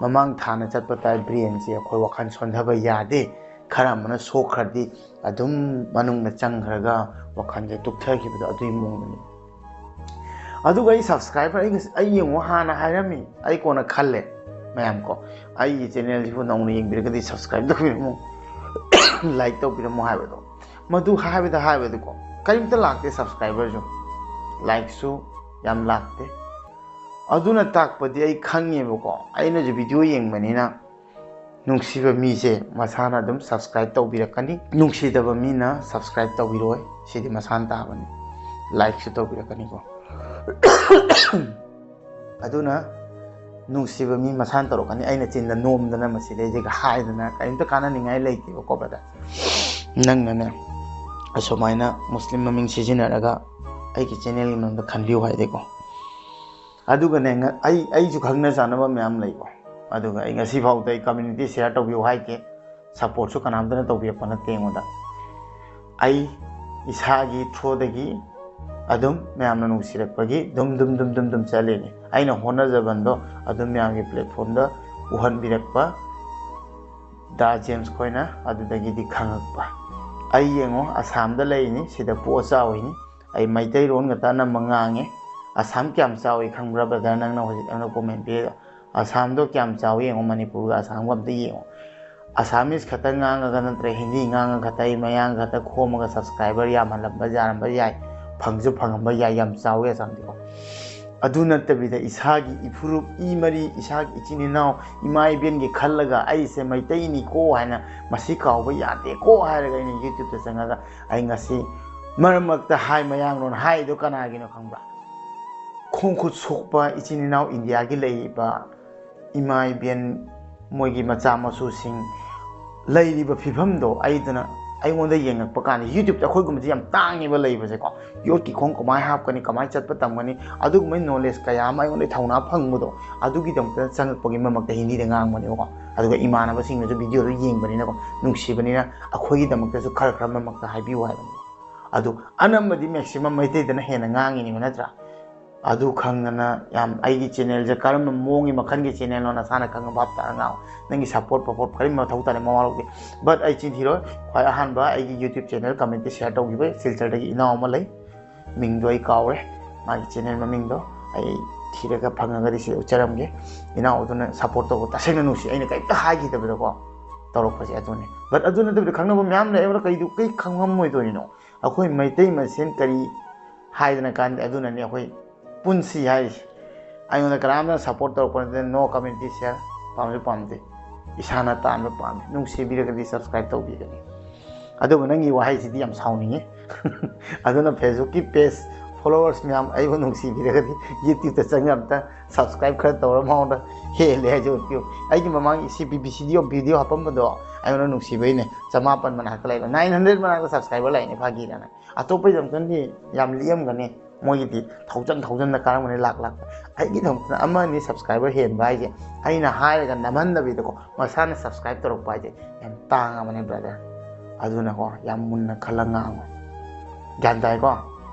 ꯃꯃꯥꯡ ꯊꯥꯅ ꯆꯠꯄ ꯇꯥꯏ꯫ ꯕ꯭ꯔꯦꯟꯁꯦ ꯑꯩꯈꯣꯏ ꯋꯥꯈꯜ ꯁꯣꯟꯊꯕ ꯌꯥꯗꯦ꯫ ꯈꯔ ꯑꯃꯅ ꯁꯣꯛꯈ꯭ꯔꯗꯤ ꯑꯗꯨꯝ ꯃꯅꯨꯡꯗ ꯆꯪꯈ꯭ꯔꯒ ꯋꯥꯈꯜꯁꯦ ꯇꯨꯞꯊꯈꯤꯕꯗꯣ, ꯑꯗꯨꯒꯤ ꯃꯑꯣꯡꯗꯅꯤ꯫ ꯑꯗꯨꯒ ꯑꯩ ꯁꯕꯁꯀ꯭ꯔꯥꯏꯕꯔ, ꯑꯩ ꯉꯁꯤ, ꯑꯩ ꯌꯦꯡꯉꯣ, ꯍꯥꯟꯅ ꯍꯥꯏꯔꯝꯃꯤ, ꯑꯩ ꯀꯣꯟꯅ ꯈꯜꯂꯦ꯫ ꯃꯌꯥꯝ ꯀꯣ, ꯑꯩꯒꯤ ꯆꯦꯅꯦꯜꯁꯤꯕꯨ ꯅꯧꯅ ꯌꯦꯡꯕꯤꯔꯒꯗꯤ ꯁꯕꯁꯀ꯭ꯔꯥꯏꯕ ꯇꯧꯕꯤꯔꯝꯃꯨ, ꯂꯥꯏꯛ ꯇꯧꯕꯤꯔꯝꯃꯨ ꯍꯥꯏꯕꯗꯣ, ꯃꯗꯨ ꯍꯥꯏꯕꯗ ꯍꯥꯏꯕꯗꯀꯣ, ꯀꯔꯤꯝꯇ ꯂꯥꯛꯇꯦ ꯁꯕꯁꯀ꯭ꯔꯥꯏꯕꯔꯁꯨ, ꯂꯥꯏꯛꯁꯨ ꯌꯥꯝ ꯂꯥꯛꯇꯦ꯫ ꯑꯗꯨꯅ ꯇꯥꯛꯄꯗꯤ ꯑꯩ ꯈꯪꯉꯦꯕꯀꯣ, ꯑꯩꯅꯁꯨ ꯚꯤꯗꯤꯑꯣ ꯌꯦꯡꯕꯅꯤꯅ, ꯅꯨꯡꯁꯤꯕ ꯃꯤꯁꯦ ꯃꯁꯥꯅ ꯑꯗꯨꯝ ꯁꯕꯁꯀ꯭ꯔꯥꯏꯕ ꯇꯧꯕꯤꯔꯛꯀꯅꯤ, ꯅꯨꯡꯁꯤꯗꯕ ꯃꯤꯅ ꯁꯕꯁꯀ꯭ꯔꯥꯏꯕ ꯇꯧꯕꯤꯔꯣꯏ, ꯁꯤꯗꯤ ꯃꯁꯥꯅ ꯇꯥꯕꯅꯤ꯫ ꯂꯥꯏꯛꯁꯨ ꯇꯧꯕꯤꯔꯛꯀꯅꯤꯀꯣ꯫ ꯑꯗꯨꯅ ꯅꯨꯡꯁꯤꯕ ꯃꯤ ꯃꯁꯥꯅ ꯇꯧꯔꯛꯀꯅꯤ꯫ ꯑꯩꯅ ꯆꯤꯟꯗ ꯅꯣꯝꯗꯅ ꯃꯁꯤꯗꯩꯁꯤꯒ ꯍꯥꯏꯗꯅ ꯀꯔꯤꯝꯇ ꯀꯥꯟꯅꯅꯤꯡꯉꯥꯏ ꯂꯩꯇꯦꯕꯀꯣ, ꯕ꯭ꯔꯗꯔ꯫ ꯅꯪꯅꯅꯦ ꯑꯁꯨꯃꯥꯏꯅ ꯃꯨꯁꯂꯤꯝ ꯃꯃꯤꯡ ꯁꯤꯖꯤꯟꯅꯔꯒ ꯑꯩꯒꯤ ꯆꯦꯅꯦꯜꯒꯤ ꯃꯔꯝꯗ ꯈꯟꯕꯤꯌꯨ ꯍꯥꯏꯗꯦꯀꯣ꯫ ꯑꯗꯨꯒꯅꯦ, ꯉ-, ꯑꯩ, ꯑꯩꯁꯨ ꯈꯪꯅ ꯆꯥꯟꯅꯕ ꯃꯌꯥꯝ ꯂꯩꯀꯣ꯫ ꯑꯗꯨꯒ ꯑꯩ ꯉꯁꯤ ꯐꯥꯎꯗ ꯑꯩ ꯀꯝꯃ꯭ꯌꯨꯅꯤꯇꯤ ꯁꯤꯌꯔ ꯇꯧꯕꯤꯌꯨ ꯍꯥꯏꯗꯦ, ꯁꯞꯄꯣꯔꯠꯁꯨ ꯀꯅꯥꯝꯇꯅ ꯇꯧꯕꯤꯔꯛꯄ ꯅꯠꯇꯦ ꯑꯩꯉꯣꯟꯗ꯫ ꯑꯩ ꯏꯁꯥꯒꯤ ꯊ꯭ꯔꯣꯗꯒꯤ ꯑꯗꯨꯝ ꯃꯌꯥꯝꯅ ꯅꯨꯡꯁꯤꯔꯛꯄꯒꯤ ꯗꯨꯝ ꯗꯨꯝ ꯗꯨꯝ ꯗꯨꯝ ꯗꯨꯝ ꯆꯠꯂꯤꯅꯤ꯫ ꯑꯩꯅ ꯍꯣꯠꯅꯖꯕꯗꯣ ꯑꯗꯨꯝ ꯃꯌꯥꯝꯒꯤ ꯄ꯭ꯂꯦꯠꯐꯣꯝꯗ ꯎꯍꯟꯕꯤꯔꯛꯄ ꯗꯥ ꯖꯦꯝꯁ ꯈꯣꯏꯅ ꯑꯗꯨꯗꯒꯤꯗꯤ ꯈꯪꯉꯛꯄ꯫ ꯑꯩ ꯌꯦꯡꯉꯣ, ꯑꯁꯥꯝꯗ ꯂꯩꯔꯤꯅꯤ, ꯁꯤꯗ ꯄꯣꯛꯑ ꯆꯥꯎꯔꯤꯅꯤ꯫ ꯑꯩ ꯃꯩꯇꯩꯔꯣꯟ ꯈꯛꯇ ꯑꯅꯝꯕ ꯉꯥꯡꯉꯦ꯫ ꯑꯁꯥꯝ ꯀꯌꯥꯝ ꯆꯥꯎꯏ ꯈꯪꯕ꯭ꯔꯥ, ꯕ꯭ꯔꯗꯔ? ꯅꯪꯅ ꯍꯧꯖꯤꯛ ꯑꯩꯉꯣꯟꯗ ꯀꯣꯃꯦꯟ ꯄꯤꯔꯤꯗꯣ꯫ ꯑꯁꯥꯝꯗꯣ ꯀꯌꯥꯝ ꯆꯥꯎꯏ ꯌꯦꯡꯉꯣ, ꯃꯅꯤꯄꯨꯔꯒ ꯑꯁꯥꯝꯒ ꯑꯝꯇ ꯌꯦꯡꯉꯣ꯫ ꯑꯁꯥꯃꯤꯁ ꯈꯛꯇ ꯉꯥꯡꯉꯒ ꯅꯠꯇ꯭ꯔꯦ, ꯍꯤꯟꯗꯤ ꯉꯥꯡꯉ ꯈꯛꯇ, ꯑꯩ ꯃꯌꯥꯡ ꯈꯛꯇ ꯈꯣꯝꯃꯒ ꯁꯕꯁꯀ꯭ꯔꯥꯏꯕꯔ ꯌꯥꯝꯍꯜꯂꯝꯕ ꯌꯥꯔꯝꯕ ꯌꯥꯏ, ꯐꯪꯁꯨ ꯐꯪꯉꯝꯕ ꯌꯥꯏ, ꯌꯥꯝ ꯆꯥꯎꯋꯤ ꯑꯁꯥꯝꯗꯤꯀꯣ꯫ ꯑꯗꯨ ꯅꯠꯇꯕꯤꯗ ꯏꯁꯥꯒꯤ ꯏꯐꯨꯔꯨꯞ, ꯏ ꯃꯔꯤ, ꯏꯁꯥꯒꯤ ꯏꯆꯤꯟ ꯏꯅꯥꯎ, ꯏꯃꯥ ꯏꯕꯦꯟꯒꯤ ꯈꯜꯂꯒ ꯑꯩꯁꯦ ꯃꯩꯇꯩꯅꯤꯀꯣ ꯍꯥꯏꯅ, ꯃꯁꯤ ꯀꯥꯎꯕ ꯌꯥꯗꯦꯀꯣ ꯍꯥꯏꯔꯒ ꯑꯩꯅ ꯌꯨꯇ꯭ꯌꯨꯕꯇ ꯆꯪꯉꯒ ꯑꯩ ꯉꯁꯤ ꯃꯔꯛ ꯃꯔꯛꯇ ꯍꯥꯏ ꯃꯌꯥꯡꯂꯣꯟ ꯍꯥꯏꯗꯣ ꯀꯅꯥꯒꯤꯅꯣ ꯈꯪꯕ꯭ꯔꯥ? ꯈꯣꯡ ꯈꯨꯠ ꯁꯣꯛꯄ ꯏꯆꯤꯟ ꯏꯅꯥꯎ ꯏꯟꯗꯤꯌꯥꯒꯤ ꯂꯩꯔꯤꯕ ꯏꯃꯥ ꯏꯕꯦꯟ, ꯃꯣꯏꯒꯤ ꯃꯆꯥ ꯃꯁꯨꯁꯤꯡ, ꯂꯩꯔꯤꯕ ꯐꯤꯕꯝꯗꯣ ꯑꯩꯗꯨꯅ ꯑꯩꯉꯣꯟꯗ ꯌꯦꯡꯉꯛꯄ ꯀꯥꯟꯗ, YouTube-ꯇ ꯑꯩꯈꯣꯏꯒꯨꯝꯕꯁꯦ ꯌꯥꯝ ꯇꯥꯡꯉꯦꯕ ꯂꯩꯕꯁꯦꯀꯣ꯫ ꯌꯣꯠꯀꯤ ꯈꯣꯡ ꯀꯃꯥꯏꯅ ꯍꯥꯞꯀꯅꯤ, ꯀꯃꯥꯏꯅ ꯆꯠꯄ ꯇꯝꯒꯅꯤ, ꯑꯗꯨꯒꯨꯝꯕꯒꯤ knowledge ꯀꯌꯥ ꯑꯃ ꯑꯩꯉꯣꯟꯗ ꯊꯧꯅꯥ ꯐꯪꯕꯗꯣ, ꯑꯗꯨꯒꯤꯗꯃꯛꯇ ꯆꯪꯉꯛꯄꯒꯤ ꯃꯃꯛꯇ ꯍꯤꯟꯗꯤꯗ ꯉꯥꯡꯕꯅꯦꯕꯀꯣ꯫ ꯑꯗꯨꯒ ꯏꯃꯥꯟꯅꯕꯁꯤꯡꯅꯁꯨ video-ꯗꯣ ꯌꯦꯡꯕꯅꯤꯅꯀꯣ, ꯅꯨꯡꯁꯤꯕꯅꯤꯅ ꯑꯩꯈꯣꯏꯒꯤꯗꯃꯛꯇꯁꯨ ꯈꯔ ꯈꯔ ꯃꯃꯛꯇ ꯍꯥꯏꯕꯤꯌꯨ ꯍꯥꯏꯕꯅꯦ꯫ ꯑꯗꯨ ꯑꯅꯝꯕꯗꯤ maximum ꯃꯩꯇꯩꯗꯅ ꯍꯦꯟꯅ ꯉꯥꯡꯉꯤꯅꯦꯕ, ꯅꯠꯇ꯭ꯔꯥ? ꯑꯗꯨ ꯈꯪꯗꯅ ꯌꯥꯝ ꯑꯩꯒꯤ channel-ꯁꯦ ꯀꯔꯝꯕ ꯃꯑꯣꯡꯒꯤ ꯃꯈꯜꯒꯤ channel-ꯅꯣ ꯅꯁꯥꯅ ꯈꯪꯉ ꯚꯥꯞ ꯇꯥꯔ ꯉꯥꯡꯉꯨ꯫ ꯅꯪꯒꯤ support ꯄꯣꯄꯣꯔꯠ ꯀꯔꯤꯝ ꯃꯊꯧ ꯇꯥꯗꯦ, ꯃꯋꯥ ꯂꯧꯗꯦ꯫ But ꯑꯩ ꯆꯤꯟ ꯊꯤꯔꯣꯏ, ꯈ꯭ꯋꯥꯏ ꯑꯍꯥꯟꯕ ꯑꯩꯒꯤ YouTube channel comment share ꯇꯧꯈꯤꯕ ꯁꯤꯜꯆꯔꯗꯒꯤ ꯏꯅꯥꯎ ꯑꯃ ꯂꯩ, ꯃꯤꯡꯗꯣ ꯑꯩ ꯀꯥꯎꯔꯦ, ꯃꯥꯒꯤ channel ꯃꯃꯤꯡꯗꯣ ꯑꯩ ꯊꯤꯔꯒ ꯐꯪꯉꯒꯗꯤ ꯁꯤꯗ ꯎꯠꯆꯔꯝꯒꯦ꯫ ꯏꯅꯥꯎꯗꯨꯅ support ꯇꯧꯕ ꯇꯁꯦꯡꯅ ꯅꯨꯡꯁꯤ, ꯑꯩꯅ ꯀꯔꯤꯝꯇ ꯍꯥꯏꯈꯤꯗꯕꯗꯀꯣ ꯇꯧꯔꯛꯄꯁꯦ ꯑꯗꯨꯅꯤ꯫ But ꯑꯗꯨ ꯅꯠꯇꯕꯤꯗ ꯈꯪꯅꯕ ꯃꯌꯥꯝ ꯂꯩ, ꯑꯩꯉꯣꯟꯗ ꯀꯩꯗꯨ ꯀꯩ ꯈꯪꯉꯝꯃꯣꯏꯗꯣꯏꯅꯣ? ꯑꯩꯈꯣꯏ ꯃꯩꯇꯩ ꯃꯁꯦꯟ ꯀꯔꯤ ꯍꯥꯏꯗꯅ ꯀꯥꯟꯗ ꯑꯗꯨꯅꯅꯤ ꯑꯩꯈꯣꯏ ꯄꯨꯟꯁꯤ ꯍꯥꯏꯔꯤꯁꯦ꯫ ꯑꯩꯉꯣꯟꯗ ꯀꯅꯥꯝꯇꯅ support ꯇꯧꯔꯛꯄ ꯅꯠꯇꯦ, no community share, ꯄꯥꯝꯁꯨ ꯄꯥꯝꯗꯦ, ꯏꯁꯥꯅ ꯇꯥꯟꯕ ꯄꯥꯝꯃꯤ꯫ ꯅꯨꯡꯁꯤꯕꯤꯔꯒꯗꯤ subscribe ꯇꯧꯕꯤꯒꯅꯤ꯫ ꯑꯗꯨꯕꯨ ꯅꯪꯒꯤ ꯋꯥꯍꯩꯁꯤꯗꯤ ꯌꯥꯝ ꯁꯥꯎꯅꯤꯡꯉꯤ꯫ ꯑꯗꯨꯅ Facebook-ꯀꯤ page followers ꯃꯌꯥꯝ ꯑꯩꯕꯨ ꯅꯨꯡꯁꯤꯕꯤꯔꯒꯗꯤ YouTube-ꯇ ꯆꯪꯉ ꯑꯝꯇ subscribe ꯈꯔ ꯇꯧꯔ ꯃꯉꯣꯟꯗ ꯍꯦꯜꯂꯦ ꯍꯥꯏꯁꯦ ꯎꯠꯄꯤꯌꯨ꯫ ꯑꯩꯒꯤ ꯃꯃꯥꯡꯒꯤ C P B C D video ꯍꯥꯞꯄꯝꯕꯗꯣ ꯑꯩꯉꯣꯟꯗ ꯅꯨꯡꯁꯤꯕꯩꯅꯦ꯫ ꯆꯃꯥꯄꯟ ꯃꯅꯥꯛꯇ ꯂꯩꯕ, nine hundred ꯃꯅꯥꯛꯇ subscriber ꯂꯩꯅꯦ, ꯐꯥꯒꯤꯗꯅ꯫ ꯑꯇꯣꯞꯄꯒꯤꯗꯃꯛꯇꯗꯤ ꯌꯥꯝ ꯂꯤꯛꯑꯝꯒꯅꯤ, ꯃꯣꯏꯒꯤꯗꯤ ꯊꯧꯖꯟ ꯊꯧꯖꯟꯗ ꯀꯥꯔꯝꯒꯅꯤ, ꯂꯥꯛ ꯂꯥꯛꯇ꯫ ꯑꯩꯒꯤꯗꯃꯛꯇꯅ ꯑꯃ ꯑꯅꯤ subscriber ꯍꯦꯟꯕ ꯍꯥꯏꯁꯦ, ꯑꯩꯅ ꯍꯥꯏꯔꯒ ꯅꯝꯍꯟꯗꯕꯤꯗꯀꯣ, ꯃꯁꯥꯅ subscribe ꯇꯧꯔꯛꯄ ꯍꯥꯏꯁꯦ ꯌꯥꯝ ꯇꯥꯡꯉꯕꯅꯦ brother꯫ ꯑꯗꯨꯅꯀꯣ, ꯌꯥꯝ ꯃꯨꯟꯅ ꯈꯜꯂ ꯉꯥꯡꯉꯨ꯫ ꯒ꯭ꯌꯥꯟ ꯇꯥꯏꯀꯣ?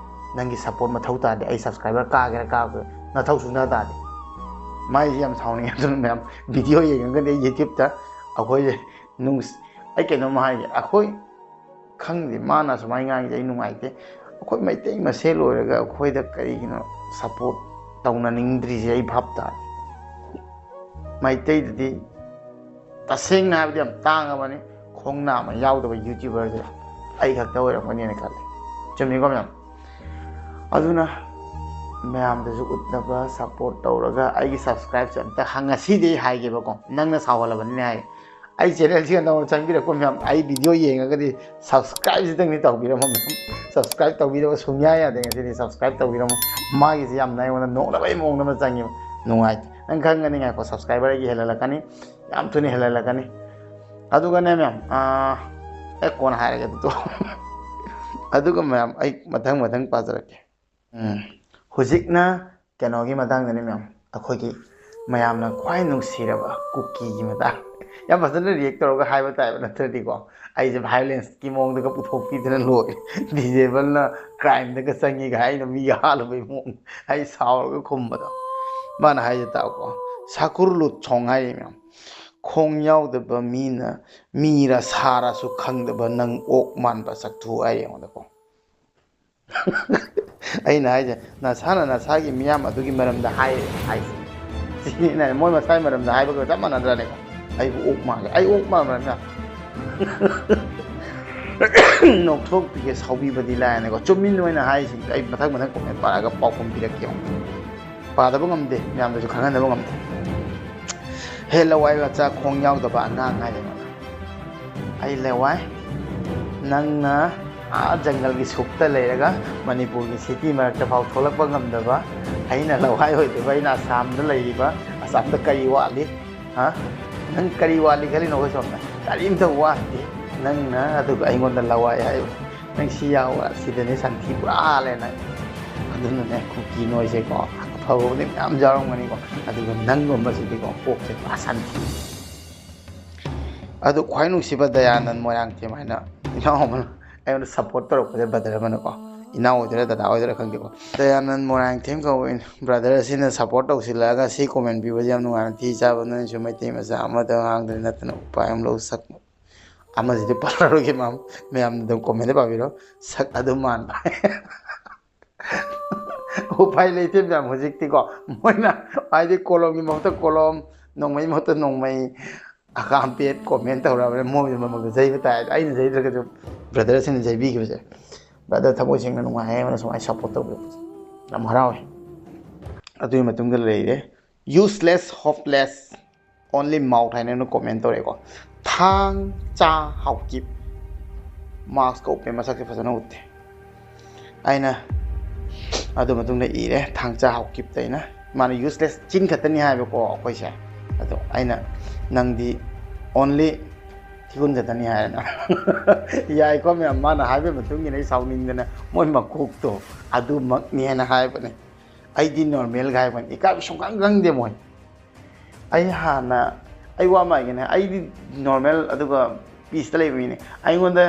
ꯅꯪꯒꯤ support ꯃꯊꯧ ꯇꯥꯗꯦ, ꯑꯩ subscriber ꯀꯥꯒꯦꯔꯥ ꯀꯥꯔꯣꯏ, ꯅꯊꯧ ꯁꯨꯡꯇꯥ ꯇꯥꯗꯦ꯫ ꯃꯥꯏꯁꯦ ꯌꯥꯝ ꯁꯥꯎꯅꯤꯡꯉꯦ꯫ ꯑꯗꯨꯅ ꯃꯌꯥꯝ video ꯌꯦꯡꯉꯒꯗꯤ ꯑꯩ YouTube-ꯇ ꯑꯩꯈꯣꯏꯁꯦ ꯅꯨꯡꯁ-, ꯑꯩ ꯀꯩꯅꯣꯝ ꯍꯥꯏꯒꯦ, ꯑꯩꯈꯣꯏ ꯈꯪꯗꯦ, ꯃꯥꯅ ꯁꯨꯃꯥꯏꯅ ꯉꯥꯡꯉꯤꯁꯦ ꯑꯩ ꯅꯨꯡꯉꯥꯏꯇꯦ꯫ ꯑꯩꯈꯣꯏ ꯃꯩꯇꯩ ꯃꯁꯦꯜ ꯑꯣꯏꯔꯒ ꯑꯩꯈꯣꯏꯗ ꯀꯔꯤꯒꯤꯅꯣ support ꯇꯧꯅꯅꯤꯡꯗ꯭ꯔꯤꯁꯦ ꯑꯩ ꯚꯥꯞ ꯇꯥꯗꯦ꯫ ꯃꯩꯇꯩꯗꯗꯤ ꯇꯁꯦꯡꯅ ꯍꯥꯏꯕꯗꯤ ꯌꯥꯝ ꯇꯥꯡꯉꯕꯅꯤ, ꯈꯣꯡꯅꯥ ꯑꯃ ꯌꯥꯎꯗꯕ YouTuber-ꯁꯦ ꯑꯩ ꯈꯛꯇ ꯑꯣꯏꯔꯝꯒꯅꯤꯅ ꯈꯜꯂꯦ꯫ ꯆꯨꯝꯃꯤꯀꯣ ꯃꯌꯥꯝ? ꯑꯗꯨꯅ ꯃꯌꯥꯝꯗꯁꯨ ꯎꯠꯅꯕ support ꯇꯧꯔꯒ ꯑꯩꯒꯤ subscribe-ꯁꯦ ꯑꯝꯇ ꯍꯪ-, ꯉꯁꯤꯗꯤ ꯑꯩ ꯍꯥꯏꯒꯦꯕꯀꯣ, ꯅꯪꯅ ꯁꯥꯎꯍꯜꯂꯕꯅꯤꯅ ꯍꯥꯏ꯫ ꯑꯩ channel-ꯁꯤꯒ ꯅꯧꯅ ꯆꯪꯕꯤꯔꯛꯄ ꯃꯌꯥꯝ, ꯑꯩ video ꯌꯦꯡꯉꯒꯗꯤ subscribe-ꯁꯤꯗꯪꯗꯤ ꯇꯧꯕꯤꯔꯝꯃꯣ ꯃꯌꯥꯝ꯫ Subscribe ꯇꯧꯕꯤꯗꯕ ꯁꯨꯡꯌꯥ ꯌꯥꯗꯦ꯫ ꯉꯁꯤꯗꯤ subscribe ꯇꯧꯕꯤꯔꯝꯃꯣ꯫ ꯃꯥꯒꯤꯁꯤ ꯌꯥꯝꯅ ꯑꯩꯉꯣꯟꯗ ꯅꯣꯛꯅꯕꯒꯤ ꯃꯑꯣꯡꯗ ꯑꯃ ꯆꯪꯉꯦꯕ, ꯅꯨꯡꯉꯥꯏꯇꯦ꯫ ꯅꯪ ꯈꯪꯒꯅꯤ, ꯉꯥꯏꯈꯣ, subscriber ꯑꯩꯒꯤ ꯍꯦꯜꯍꯜꯂꯛꯀꯅꯤ, ꯌꯥꯝ ꯊꯨꯅ ꯍꯦꯜꯍꯜꯂꯛꯀꯅꯤ꯫ ꯑꯗꯨꯒꯅꯦ ꯃꯌꯥꯝ, ꯑꯥ, ꯑꯦ, ꯀꯣꯟꯅ ꯍꯥꯏꯔꯒꯦ ꯑꯗꯨꯗꯣ꯫ ꯑꯗꯨꯒ ꯃꯌꯥꯝ, ꯑꯩ ꯃꯊꯪ ꯃꯊꯪ ꯄꯥꯖꯔꯛꯀꯦ꯫ ꯎꯝ, ꯍꯧꯖꯤꯛꯅ ꯀꯩꯅꯣꯒꯤ ꯃꯇꯥꯡꯗꯅꯦ ꯃꯌꯥꯝ, ꯑꯩꯈꯣꯏꯒꯤ ꯃꯌꯥꯝꯅ ꯈ꯭ꯋꯥꯏ ꯅꯨꯡꯁꯤꯔꯕ ꯀꯨꯀꯤꯒꯤ ꯃꯇꯥꯡ꯫ ꯌꯥꯝ ꯐꯖꯅ react ꯇꯧꯔꯒ ꯍꯥꯏꯕ ꯇꯥꯏꯕ ꯅꯠꯇ꯭ꯔꯗꯤꯀꯣ, ꯑꯩꯁꯦ violenceꯀꯤ ꯃꯑꯣꯡꯗꯒ ꯄꯨꯊꯣꯛꯄꯤꯗꯅ ꯂꯣꯏꯔꯦ꯫ ꯗꯤꯖꯦꯕꯜꯅ crimeꯗꯒ ꯆꯪꯉꯤꯒ ꯍꯥꯏꯅ ꯃꯤꯒ ꯍꯥꯠꯂꯨꯕꯩ ꯃꯑꯣꯡ꯫ ꯑꯩ ꯁꯥꯎꯔꯒ ꯈꯨꯝꯕꯗꯣ꯫ ꯃꯥꯅ ꯍꯥꯏꯁꯦ ꯇꯥꯎꯀꯣ, ꯁꯥꯀꯨꯔ ꯂꯨꯠ ꯁꯣꯡ ꯍꯥꯏꯔꯤ ꯃꯌꯥꯝ꯫ ꯈꯣꯡ ꯌꯥꯎꯗꯕ ꯃꯤꯅ, ꯃꯤꯔ ꯁꯥꯔꯁꯨ ꯈꯪꯗꯕ ꯅꯪ ꯑꯣꯛ ꯃꯥꯟꯕ ꯆꯛꯊꯨ ꯍꯥꯏꯔꯤ ꯑꯩꯉꯣꯟꯗꯀꯣ꯫ ꯑꯩꯅ ꯍꯥꯏꯁꯦ, ꯅꯁꯥꯅ ꯅꯁꯥꯒꯤ ꯃꯤꯌꯥꯝ ꯑꯗꯨꯒꯤ ꯃꯔꯝꯗ ꯍꯥꯏꯔꯦ ꯍꯥꯏꯁꯦ꯫ ꯁꯤꯅꯤ ꯑꯩꯅ ꯍꯥꯏ-, ꯃꯣꯏ ꯃꯁꯥꯒꯤ ꯃꯔꯝꯗ ꯍꯥꯏꯕꯒ ꯆꯞ ꯃꯥꯟꯅꯗ꯭ꯔꯅꯦꯀꯣ? ꯑꯩꯕꯨ ꯑꯣꯛ ꯃꯥꯜꯂꯦ, ꯑꯩ ꯑꯣꯛ ꯃꯥꯟꯕ꯭ꯔꯅꯦ? ꯅꯣꯛꯊꯣꯛꯄꯤꯒꯦ, ꯁꯥꯎꯕꯤꯕꯗꯤ ꯂꯥꯏꯔꯅꯦꯀꯣ꯫ ꯆꯨꯝꯃꯤ ꯅꯣꯏꯅ ꯍꯥꯏꯔꯤꯁꯤꯡꯗꯣ꯫ ꯑꯩ ꯃꯊꯪ ꯃꯊꯪ comment ꯄꯥꯔꯛꯑꯒ ꯄꯥꯎꯈꯨꯝ ꯄꯤꯔꯛꯀꯦ꯫ ꯄꯥꯗꯕ ꯉꯝꯗꯦ, ꯃꯌꯥꯝꯗꯁꯨ ꯈꯪꯍꯟꯗꯕ ꯉꯝꯗꯦ꯫ ꯍꯦ ꯂꯋꯥꯏ ꯃꯆꯥ, ꯈꯣꯡ ꯌꯥꯎꯗꯕ ꯑꯉꯥꯡ ꯍꯥꯏꯔꯦ ꯃꯥꯅ꯫ ꯑꯩ ꯂꯋꯥꯏ, ꯅꯪꯅ ꯑꯥ ꯖꯪꯒꯜꯒꯤ ꯁꯨꯛꯇ ꯂꯩꯔꯒ ꯃꯅꯤꯄꯨꯔꯒꯤ city ꯃꯔꯛꯇ ꯐꯥꯎ ꯊꯣꯛꯂꯛꯄ ꯉꯝꯗꯕ, ꯑꯩꯅ ꯂꯋꯥꯏ ꯑꯣꯏꯗꯣꯏꯕ, ꯑꯩꯅ ꯑꯁꯥꯝꯗ ꯂꯩꯔꯤꯕ, ꯑꯁꯥꯝꯗ ꯀꯔꯤ ꯋꯥꯠꯂꯤ? ꯍꯥ? ꯅꯪ ꯀꯔꯤ ꯋꯥꯠꯂꯤ ꯈꯜꯂꯤꯅꯣ? ꯑꯩꯈꯣꯏ ꯁꯣꯝꯗ ꯀꯔꯤꯝꯇ ꯋꯥꯠꯇꯦ꯫ ꯅꯪꯅ ꯑꯗꯨꯒ ꯑꯩꯉꯣꯟꯗ ꯂꯋꯥꯏ ꯍꯥꯏꯕ꯫ ꯅꯪ ꯁꯤ ꯌꯥꯎꯕ, ꯁꯤꯗꯅꯦ ꯁꯟꯊꯤ ꯄꯨꯔꯥ ꯍꯥꯜꯂꯦ ꯅꯪ꯫ ꯑꯗꯨꯅꯅꯦ, ꯀꯨꯀꯤ ꯅꯣꯏꯁꯦꯀꯣ, ꯑꯐꯕꯕꯨꯗꯤ ꯃꯌꯥꯝ ꯌꯥꯎꯔꯝꯒꯅꯤꯀꯣ, ꯑꯗꯨꯒ ꯅꯪꯒꯨꯝꯕꯁꯤꯗꯤꯀꯣ, ꯀꯣꯛꯁꯦ ꯄꯨꯔꯥ ꯁꯟꯊꯤ꯫ ꯑꯗꯨ ꯈ꯭ꯋꯥꯏ ꯅꯨꯡꯁꯤꯕ ꯗꯌꯥꯅꯟ ꯃꯣꯏꯔꯥꯡꯊꯦꯝ ꯍꯥꯏꯅ ꯏꯅꯥꯎ ꯑꯃꯅ ꯑꯩꯉꯣꯟꯗ support ꯇꯧꯔꯛꯄꯁꯦ, brother ꯑꯃꯅꯀꯣ, ꯏꯅꯥꯎ ꯑꯣꯏꯗꯣꯏꯔꯥ ꯗꯗꯥ ꯑꯣꯏꯗꯣꯏꯔꯥ ꯈꯪꯗꯦꯀꯣ, ꯗꯌꯥꯅꯟ ꯃꯣꯏꯔꯥꯡꯊꯦꯝ ꯀꯧꯕ brother ꯑꯁꯤꯅ support ꯇꯧꯁꯤꯜꯂꯛꯑꯒ ꯁꯤ comment ꯄꯤꯕꯁꯦ ꯌꯥꯝ ꯅꯨꯡꯉꯥꯏꯅ, ꯊꯤ ꯆꯥꯕ ꯅꯣꯏꯅꯁꯨ ꯃꯩꯇꯩ ꯃꯆꯥ ꯑꯃꯗ ꯉꯥꯡꯗꯅ ꯅꯠꯇꯅ ꯎꯄꯥꯏ ꯑꯃ ꯂꯧ꯫ ꯁꯛ ꯑꯃꯁꯤꯗꯤ ꯄꯥꯔꯔꯣꯏꯒꯦ, ꯃꯌꯥꯝ, ꯃꯌꯥꯝꯅ ꯑꯗꯨꯝ comment ꯄꯥꯕꯤꯔꯣ꯫ ꯁꯛ ꯑꯗꯨꯝ ꯃꯥꯟꯕ꯫ ꯎꯄꯥꯏ ꯂꯩꯇꯦ ꯃꯌꯥꯝ, ꯍꯧꯖꯤꯛꯇꯤꯀꯣ, ꯃꯣꯏꯅ ꯍꯥꯏꯗꯤ ꯀꯣꯂꯣꯝꯒꯤ ꯃꯍꯨꯠꯇ ꯀꯣꯂꯣꯝ, ꯅꯣꯡꯃꯩ ꯃꯍꯨꯠꯇ ꯅꯣꯡꯃꯩ, ꯑꯀꯥꯝꯄꯦꯠ comment ꯇꯧꯔꯛꯑꯕꯅꯤꯅ ꯃꯣꯏꯒꯤ ꯃꯃꯜꯗ ꯌꯩꯕ ꯇꯥꯏ꯫ ꯑꯩꯅ ꯌꯩꯗ꯭ꯔꯒꯁꯨ brother ꯁꯤꯡꯅ ꯌꯩꯕꯤꯈꯤꯕꯁꯦ, brother ꯊꯃꯣꯏ ꯁꯦꯡꯅ ꯅꯨꯡꯉꯥꯏꯌꯦ, ꯑꯃꯅ ꯁꯨꯃꯥꯏꯅ support ꯇꯧꯕꯤꯔꯛꯄꯁꯦ ꯌꯥꯝ ꯍꯔꯥꯎꯋꯦ꯫ ꯑꯗꯨꯒꯤ ꯃꯇꯨꯡꯗ ꯂꯩꯔꯦ useless, hopeless, only mouth ꯍꯥꯏꯅ ꯑꯩꯅ comment ꯇꯧꯔꯛꯑꯦꯀꯣ꯫ ꯊꯥꯡ ꯆꯥ ꯍꯥꯎꯀꯤꯞ, mask ꯀ ꯎꯞꯄꯦ, ꯃꯁꯛꯁꯦ ꯐꯖꯅ ꯎꯠꯇꯦ꯫ ꯑꯩꯅ ꯑꯗꯨ ꯃꯇꯨꯡꯗ ꯏꯔꯦ ꯊꯥꯡ ꯆꯥ ꯍꯥꯎꯀꯤꯞꯇ ꯑꯩꯅ, ꯃꯥꯅ useless, ꯆꯤꯟ ꯈꯛꯇꯅꯤ ꯍꯥꯏꯕꯀꯣ ꯑꯩꯈꯣꯏꯁꯦ꯫ ꯑꯗꯣ ꯑꯩꯅ, ꯅꯪꯗꯤ only ꯊꯤꯒꯨꯟꯖꯗꯅꯤ ꯍꯥꯏꯔꯅ꯫ ꯌꯥꯏꯀꯣ ꯃꯌꯥꯝ, ꯃꯥꯅ ꯍꯥꯏꯕꯒꯤ ꯃꯇꯨꯡ ꯏꯟꯅ ꯑꯩ ꯁꯥꯎꯅꯤꯡꯗꯅ ꯃꯣꯏ ꯃꯀꯣꯛꯇꯣ ꯑꯗꯨꯃꯛꯅꯦꯅ ꯍꯥꯏꯕꯅꯦ꯫ ꯑꯩꯗꯤ ꯅꯣꯔꯃꯦꯜꯒ ꯍꯥꯏꯕꯅꯤ, ꯏꯀꯥꯏꯕ ꯁꯨꯡꯈꯪ ꯈꯪꯗꯦ ꯃꯣꯏ꯫ ꯑꯩ ꯍꯥꯟꯅ, ꯑꯩ ꯋꯥ ꯑꯃ ꯍꯥꯏꯒꯦꯅꯦ, ꯑꯩꯗꯤ ꯅꯣꯔꯃꯦꯜ ꯑꯗꯨꯒ ꯄꯤꯁꯇ ꯂꯩꯕ ꯃꯤꯅꯦ꯫ ꯑꯩꯉꯣꯟꯗ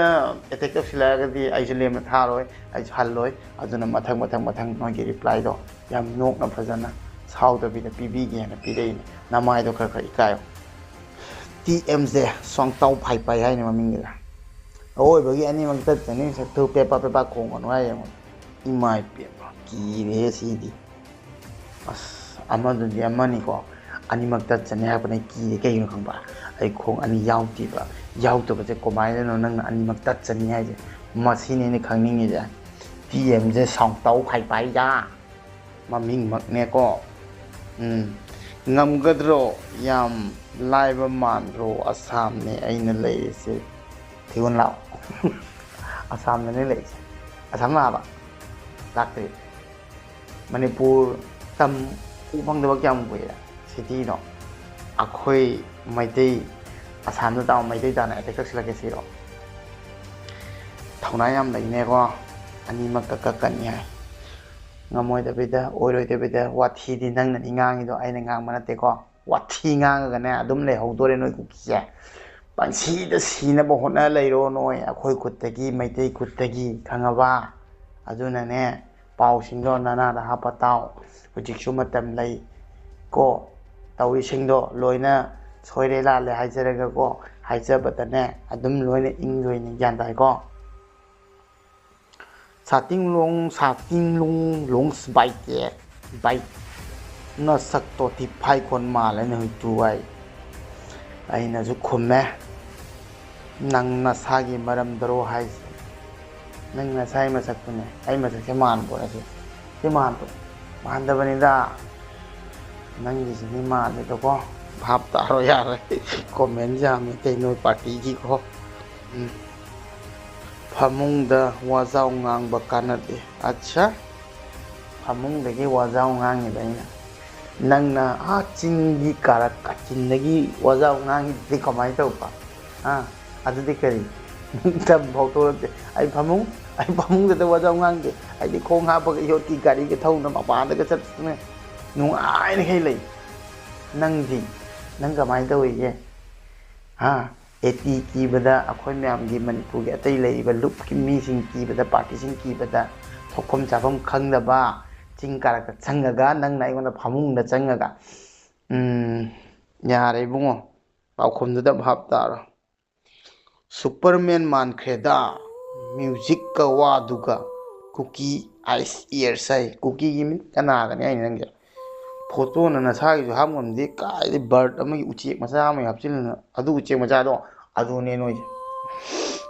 ꯑꯦꯇꯦꯛ ꯇꯧꯁꯤꯜꯂꯛꯑꯒꯗꯤ ꯑꯩꯁꯨ ꯂꯦꯝꯅ ꯊꯥꯔꯣꯏ, ꯑꯩꯁꯨ ꯍꯜꯂꯣꯏ꯫ ꯑꯗꯨꯅ ꯃꯊꯪ ꯃꯊꯪ ꯃꯊꯪ ꯅꯣꯏꯒꯤ ꯔꯤꯄ꯭ꯂꯥꯏꯗꯣ ꯌꯥꯝ ꯅꯣꯛꯅ ꯐꯖꯅ ꯁꯥꯎꯗꯕꯤꯗ ꯄꯤꯕꯤꯒꯦꯅ ꯄꯤꯔꯛꯏꯅꯦ꯫ ꯅꯃꯥꯏꯗꯣ ꯈꯔ ꯈꯔ ꯏꯀꯥꯏꯌꯣ꯫ ꯇꯤ ꯑꯦꯝ ꯖꯦ ꯁꯣꯡꯇꯥꯎ ꯐꯥꯏ ꯐꯥꯏ ꯍꯥꯏꯅꯤ ꯃꯃꯤꯡꯗꯨꯗ꯫ ꯑꯋꯣꯏꯕꯒꯤ ꯑꯅꯤꯃꯛ ꯇꯠꯆꯅꯤ, ꯁꯛꯇꯨ ꯄꯦꯄꯥ ꯄꯦꯄꯥ ꯈꯣꯡꯒꯅꯨ ꯍꯥꯏ ꯌꯦꯡꯉꯣ꯫ ꯏꯃꯥ ꯏꯄꯦꯝꯃ, ꯀꯤꯔꯦꯍꯦ ꯁꯤꯗꯤ꯫ ꯑꯁ, ꯑꯃꯗꯨꯗꯤ ꯑꯃꯅꯤꯀꯣ, ꯑꯅꯤꯃꯛ ꯇꯠꯆꯅꯤ ꯍꯥꯏꯔꯛꯄꯅꯦ꯫ ꯀꯤꯔꯦ, ꯀꯩꯒꯤꯅꯣ ꯈꯪꯕ꯭ꯔꯥ? ꯑꯩ ꯈꯣꯡ ꯑꯅꯤ ꯌꯥꯎꯗꯦꯕ꯫ ꯌꯥꯎꯗꯕꯁꯦ ꯀꯃꯥꯏꯅꯅꯣ ꯅꯪꯅ ꯑꯅꯤꯃꯛ ꯇꯠꯆꯅꯤ ꯍꯥꯏꯁꯦ? ꯃꯁꯤꯅꯦ ꯑꯩꯅ ꯈꯪꯅꯤꯡꯉꯤꯁꯦ꯫ ꯇꯤ ꯑꯦꯝ ꯖꯦ ꯁꯣꯡꯇꯥꯎ ꯐꯥꯏ ꯐꯥꯏ ꯌꯥ꯫ ꯃꯃꯤꯡꯃꯛꯅꯦꯀꯣ꯫ ꯎꯝ꯫ ꯉꯝꯒꯗ꯭ꯔꯣ? ꯌꯥꯝ ꯂꯥꯏꯕ ꯃꯥꯟꯗ꯭ꯔꯣ? ꯑꯁꯥꯝꯅꯦ ꯑꯩꯅ ꯂꯩꯔꯤꯁꯦ꯫ ꯊꯤꯒꯨꯟ ꯂꯥꯛꯑꯣ꯫ ꯑꯁꯥꯝꯗꯅꯦ ꯂꯩꯔꯤꯁꯦ꯫ ꯑꯁꯥꯝ ꯂꯥꯛꯑꯕ? ꯂꯥꯛꯇ꯭ꯔꯤ꯫ ꯃꯅꯤꯄꯨꯔ ꯇꯝ ꯎ ꯐꯪꯗꯕ ꯀꯌꯥꯝ ꯀꯨꯏꯔꯦ? ꯁꯤꯇꯤꯗꯣ꯫ ꯑꯩꯈꯣꯏ ꯃꯩꯇꯩ, ꯑꯁꯥꯝꯗ ꯇꯥꯕ ꯃꯩꯇꯩ ꯇꯥꯅ ꯑꯦꯇꯦꯛ ꯇꯧꯁꯤꯜꯂꯛꯀꯦ ꯁꯤꯔꯣ? ꯊꯧꯅꯥ ꯌꯥꯝ ꯂꯩꯅꯦꯀꯣ꯫ ꯑꯅꯤꯃꯛꯀ ꯀꯛꯀꯅꯤ ꯍꯥꯏ꯫ ꯉꯝꯃꯣꯏꯗꯕꯤꯗ, ꯑꯣꯏꯔꯣꯏꯗꯕꯤꯗ ꯋꯥꯊꯤꯗꯤ ꯅꯪꯅꯅꯤ ꯉꯥꯡꯉꯤꯗꯣ, ꯑꯩꯅ ꯉꯥꯡꯕ ꯅꯠꯇꯦꯀꯣ꯫ ꯋꯥꯊꯤ ꯉꯥꯡꯉꯒꯅꯦ ꯑꯗꯨꯝ ꯂꯩꯍꯧꯗꯣꯔꯦ ꯅꯣꯏ ꯀꯨꯀꯤꯁꯦ꯫ ꯄꯪꯁꯤꯗ ꯁꯤꯅꯕ ꯍꯣꯠꯅ ꯂꯩꯔꯣ ꯅꯣꯏ, ꯑꯩꯈꯣꯏ ꯈꯨꯠꯇꯒꯤ, ꯃꯩꯇꯩ ꯈꯨꯠꯇꯒꯤ, ꯈꯪꯉꯕ? ꯑꯗꯨꯅꯅꯦ, ꯄꯥꯎꯁꯤꯡꯗꯣ ꯅꯅꯥꯗ ꯍꯥꯞꯄ ꯇꯥꯎ꯫ ꯍꯧꯖꯤꯛꯁꯨ ꯃꯇꯝ ꯂꯩ ꯀꯣ꯫ ꯇꯧꯔꯤꯁꯤꯡꯗꯣ ꯂꯣꯏꯅ ꯁꯣꯏꯔꯦ ꯂꯥꯜꯂꯦ ꯍꯥꯏꯖꯔꯒꯀꯣ, ꯍꯥꯏꯖꯕꯗꯅꯦ ꯑꯗꯨꯝ ꯂꯣꯏꯅ ꯏꯪꯗꯣꯏꯅꯤ, ꯒ꯭ꯌꯥꯟ ꯇꯥꯏꯀꯣ? ꯁꯥꯇꯤꯡꯂꯣꯡ, ꯁꯥꯇꯤꯡꯂꯣꯡ, ꯂꯣꯡꯁ ꯕꯥꯏꯛ ꯀꯦ, ꯕꯥꯏꯛ꯫ ꯅꯁꯛꯇꯣ ꯊꯤꯐꯥꯏꯈꯣꯟ ꯃꯥꯜꯂꯦꯅꯦ ꯍꯨꯏꯇꯨ ꯍꯥꯏ꯫ ꯑꯩꯅꯁꯨ ꯈꯨꯝꯃꯦ, "ꯅꯪ ꯅꯁꯥꯒꯤ ꯃꯔꯝꯗꯔꯣ ꯍꯥꯏꯁꯦ? ꯅꯪ ꯅꯁꯥꯒꯤ ꯃꯁꯛꯇꯨꯅꯦ, ꯑꯩ ꯃꯁꯛꯁꯦ ꯃꯥꯟꯕ꯭ꯔꯣ ꯁꯤ? ꯁꯤ ꯃꯥꯟꯕ꯭ꯔꯣ? ꯃꯥꯟꯗꯕꯅꯤꯗ꯫ ꯅꯪꯒꯤꯁꯤꯗꯤ ꯃꯥꯜꯂꯦꯗꯀꯣ꯫ ꯚꯥꯞ ꯇꯥꯔꯣ ꯌꯥꯔꯦ꯫ ꯀꯣꯃꯦꯟ ꯌꯥꯝꯃꯤ ꯀꯩꯅꯣ ꯄꯥꯔꯇꯤꯒꯤꯀꯣ꯫ ꯎꯝ꯫ ꯐꯃꯨꯡꯗ ꯋꯥꯖꯥꯎ ꯉꯥꯡꯕ ꯀꯥꯟꯅꯗꯦ꯫ ꯑꯠꯁꯥ, ꯐꯃꯨꯡꯗꯒꯤ ꯋꯥꯖꯥꯎ ꯉꯥꯡꯉꯤꯕ ꯑꯩꯅ꯫ ꯅꯪꯅ ꯑꯥ ꯆꯤꯡꯒꯤ ꯀꯥꯔꯛ ꯀꯥꯆꯤꯟꯗꯒꯤ ꯋꯥꯖꯥꯎ ꯉꯥꯡꯉꯤꯗꯨꯗꯤ ꯀꯃꯥꯏꯅ ꯇꯧꯕ? ꯑꯥ, ꯑꯗꯨꯗꯤ ꯀꯔꯤ? ꯅꯪ ꯇꯝ ꯐꯥꯎꯊꯣꯔꯛꯇꯦ꯫ ꯑꯩ ꯐꯃꯨꯡ, ꯑꯩ ꯐꯃꯨꯡꯗ ꯋꯥꯖꯥꯎ ꯉꯥꯡꯗꯦ꯫ ꯑꯩꯗꯤ ꯈꯣꯡ ꯍꯥꯞꯄꯒ ꯌꯣꯠꯀꯤ ꯒꯥꯔꯤꯒ ꯊꯧꯅ ꯃꯄꯥꯟꯗꯒ ꯆꯠꯇꯅ ꯅꯨꯡꯉꯥꯏꯅ ꯍꯦꯛ ꯂꯩ꯫ ꯅꯪꯗꯤ, ꯅꯪ ꯀꯃꯥꯏꯅ ꯇꯧꯔꯤꯒꯦ? ꯍꯥ? ꯑꯦ ꯇꯤ ꯀꯤꯕꯗ, ꯑꯩꯈꯣꯏ ꯃꯌꯥꯝꯒꯤ ꯃꯅꯤꯄꯨꯔꯒꯤ ꯑꯇꯩ ꯂꯩꯔꯤꯕ ꯂꯨꯞꯀꯤ ꯃꯤꯁꯤꯡ ꯀꯤꯕꯗ, ꯄꯥꯔꯇꯤꯁꯤꯡ ꯀꯤꯕꯗ, ꯊꯣꯛꯐꯝ ꯆꯥꯐꯝ ꯈꯪꯗꯕ, ꯆꯤꯡ ꯀꯥꯔꯛꯇ ꯆꯪꯉꯒ, ꯅꯪꯅ ꯑꯩꯉꯣꯟꯗ ꯐꯃꯨꯡꯗ ꯆꯪꯉꯒ, ꯎꯝ, ꯌꯥꯔꯦ ꯏꯕꯨꯡꯉꯣ, ꯄꯥꯎꯈꯨꯝꯗꯨꯗ ꯚꯥꯞ ꯇꯥꯔꯣ꯫ ꯁꯨꯄꯔꯃꯦꯟ ꯃꯥꯟꯈ꯭ꯔꯦꯗ, ꯃ꯭ꯌꯨꯖꯤꯛꯀ ꯋꯥꯗꯨꯒ꯫ ꯀꯨꯀꯤ ꯑꯥꯏꯁ ꯏꯌꯔꯁ ꯍꯥꯏ꯫ ꯀꯨꯀꯤꯒꯤ ꯃꯤꯠ ꯀꯅꯥꯒꯅꯤ ꯍꯥꯏꯅꯤ ꯅꯪꯒꯤ? ꯐꯣꯇꯣꯅ ꯅꯁꯥꯒꯤꯁꯨ ꯍꯥꯞ ꯉꯝꯗꯦ, ꯀꯥꯏꯗꯩ ꯕꯥꯔꯠ ꯑꯃꯒꯤ ꯎꯆꯦꯛ ꯃꯆꯥ ꯑꯃ ꯍꯥꯞꯆꯤꯜꯂꯅ, ꯑꯗꯨ ꯎꯆꯦꯛ ꯃꯆꯥꯗꯣ ꯑꯗꯨꯅꯦ ꯅꯣꯏꯁꯦ꯫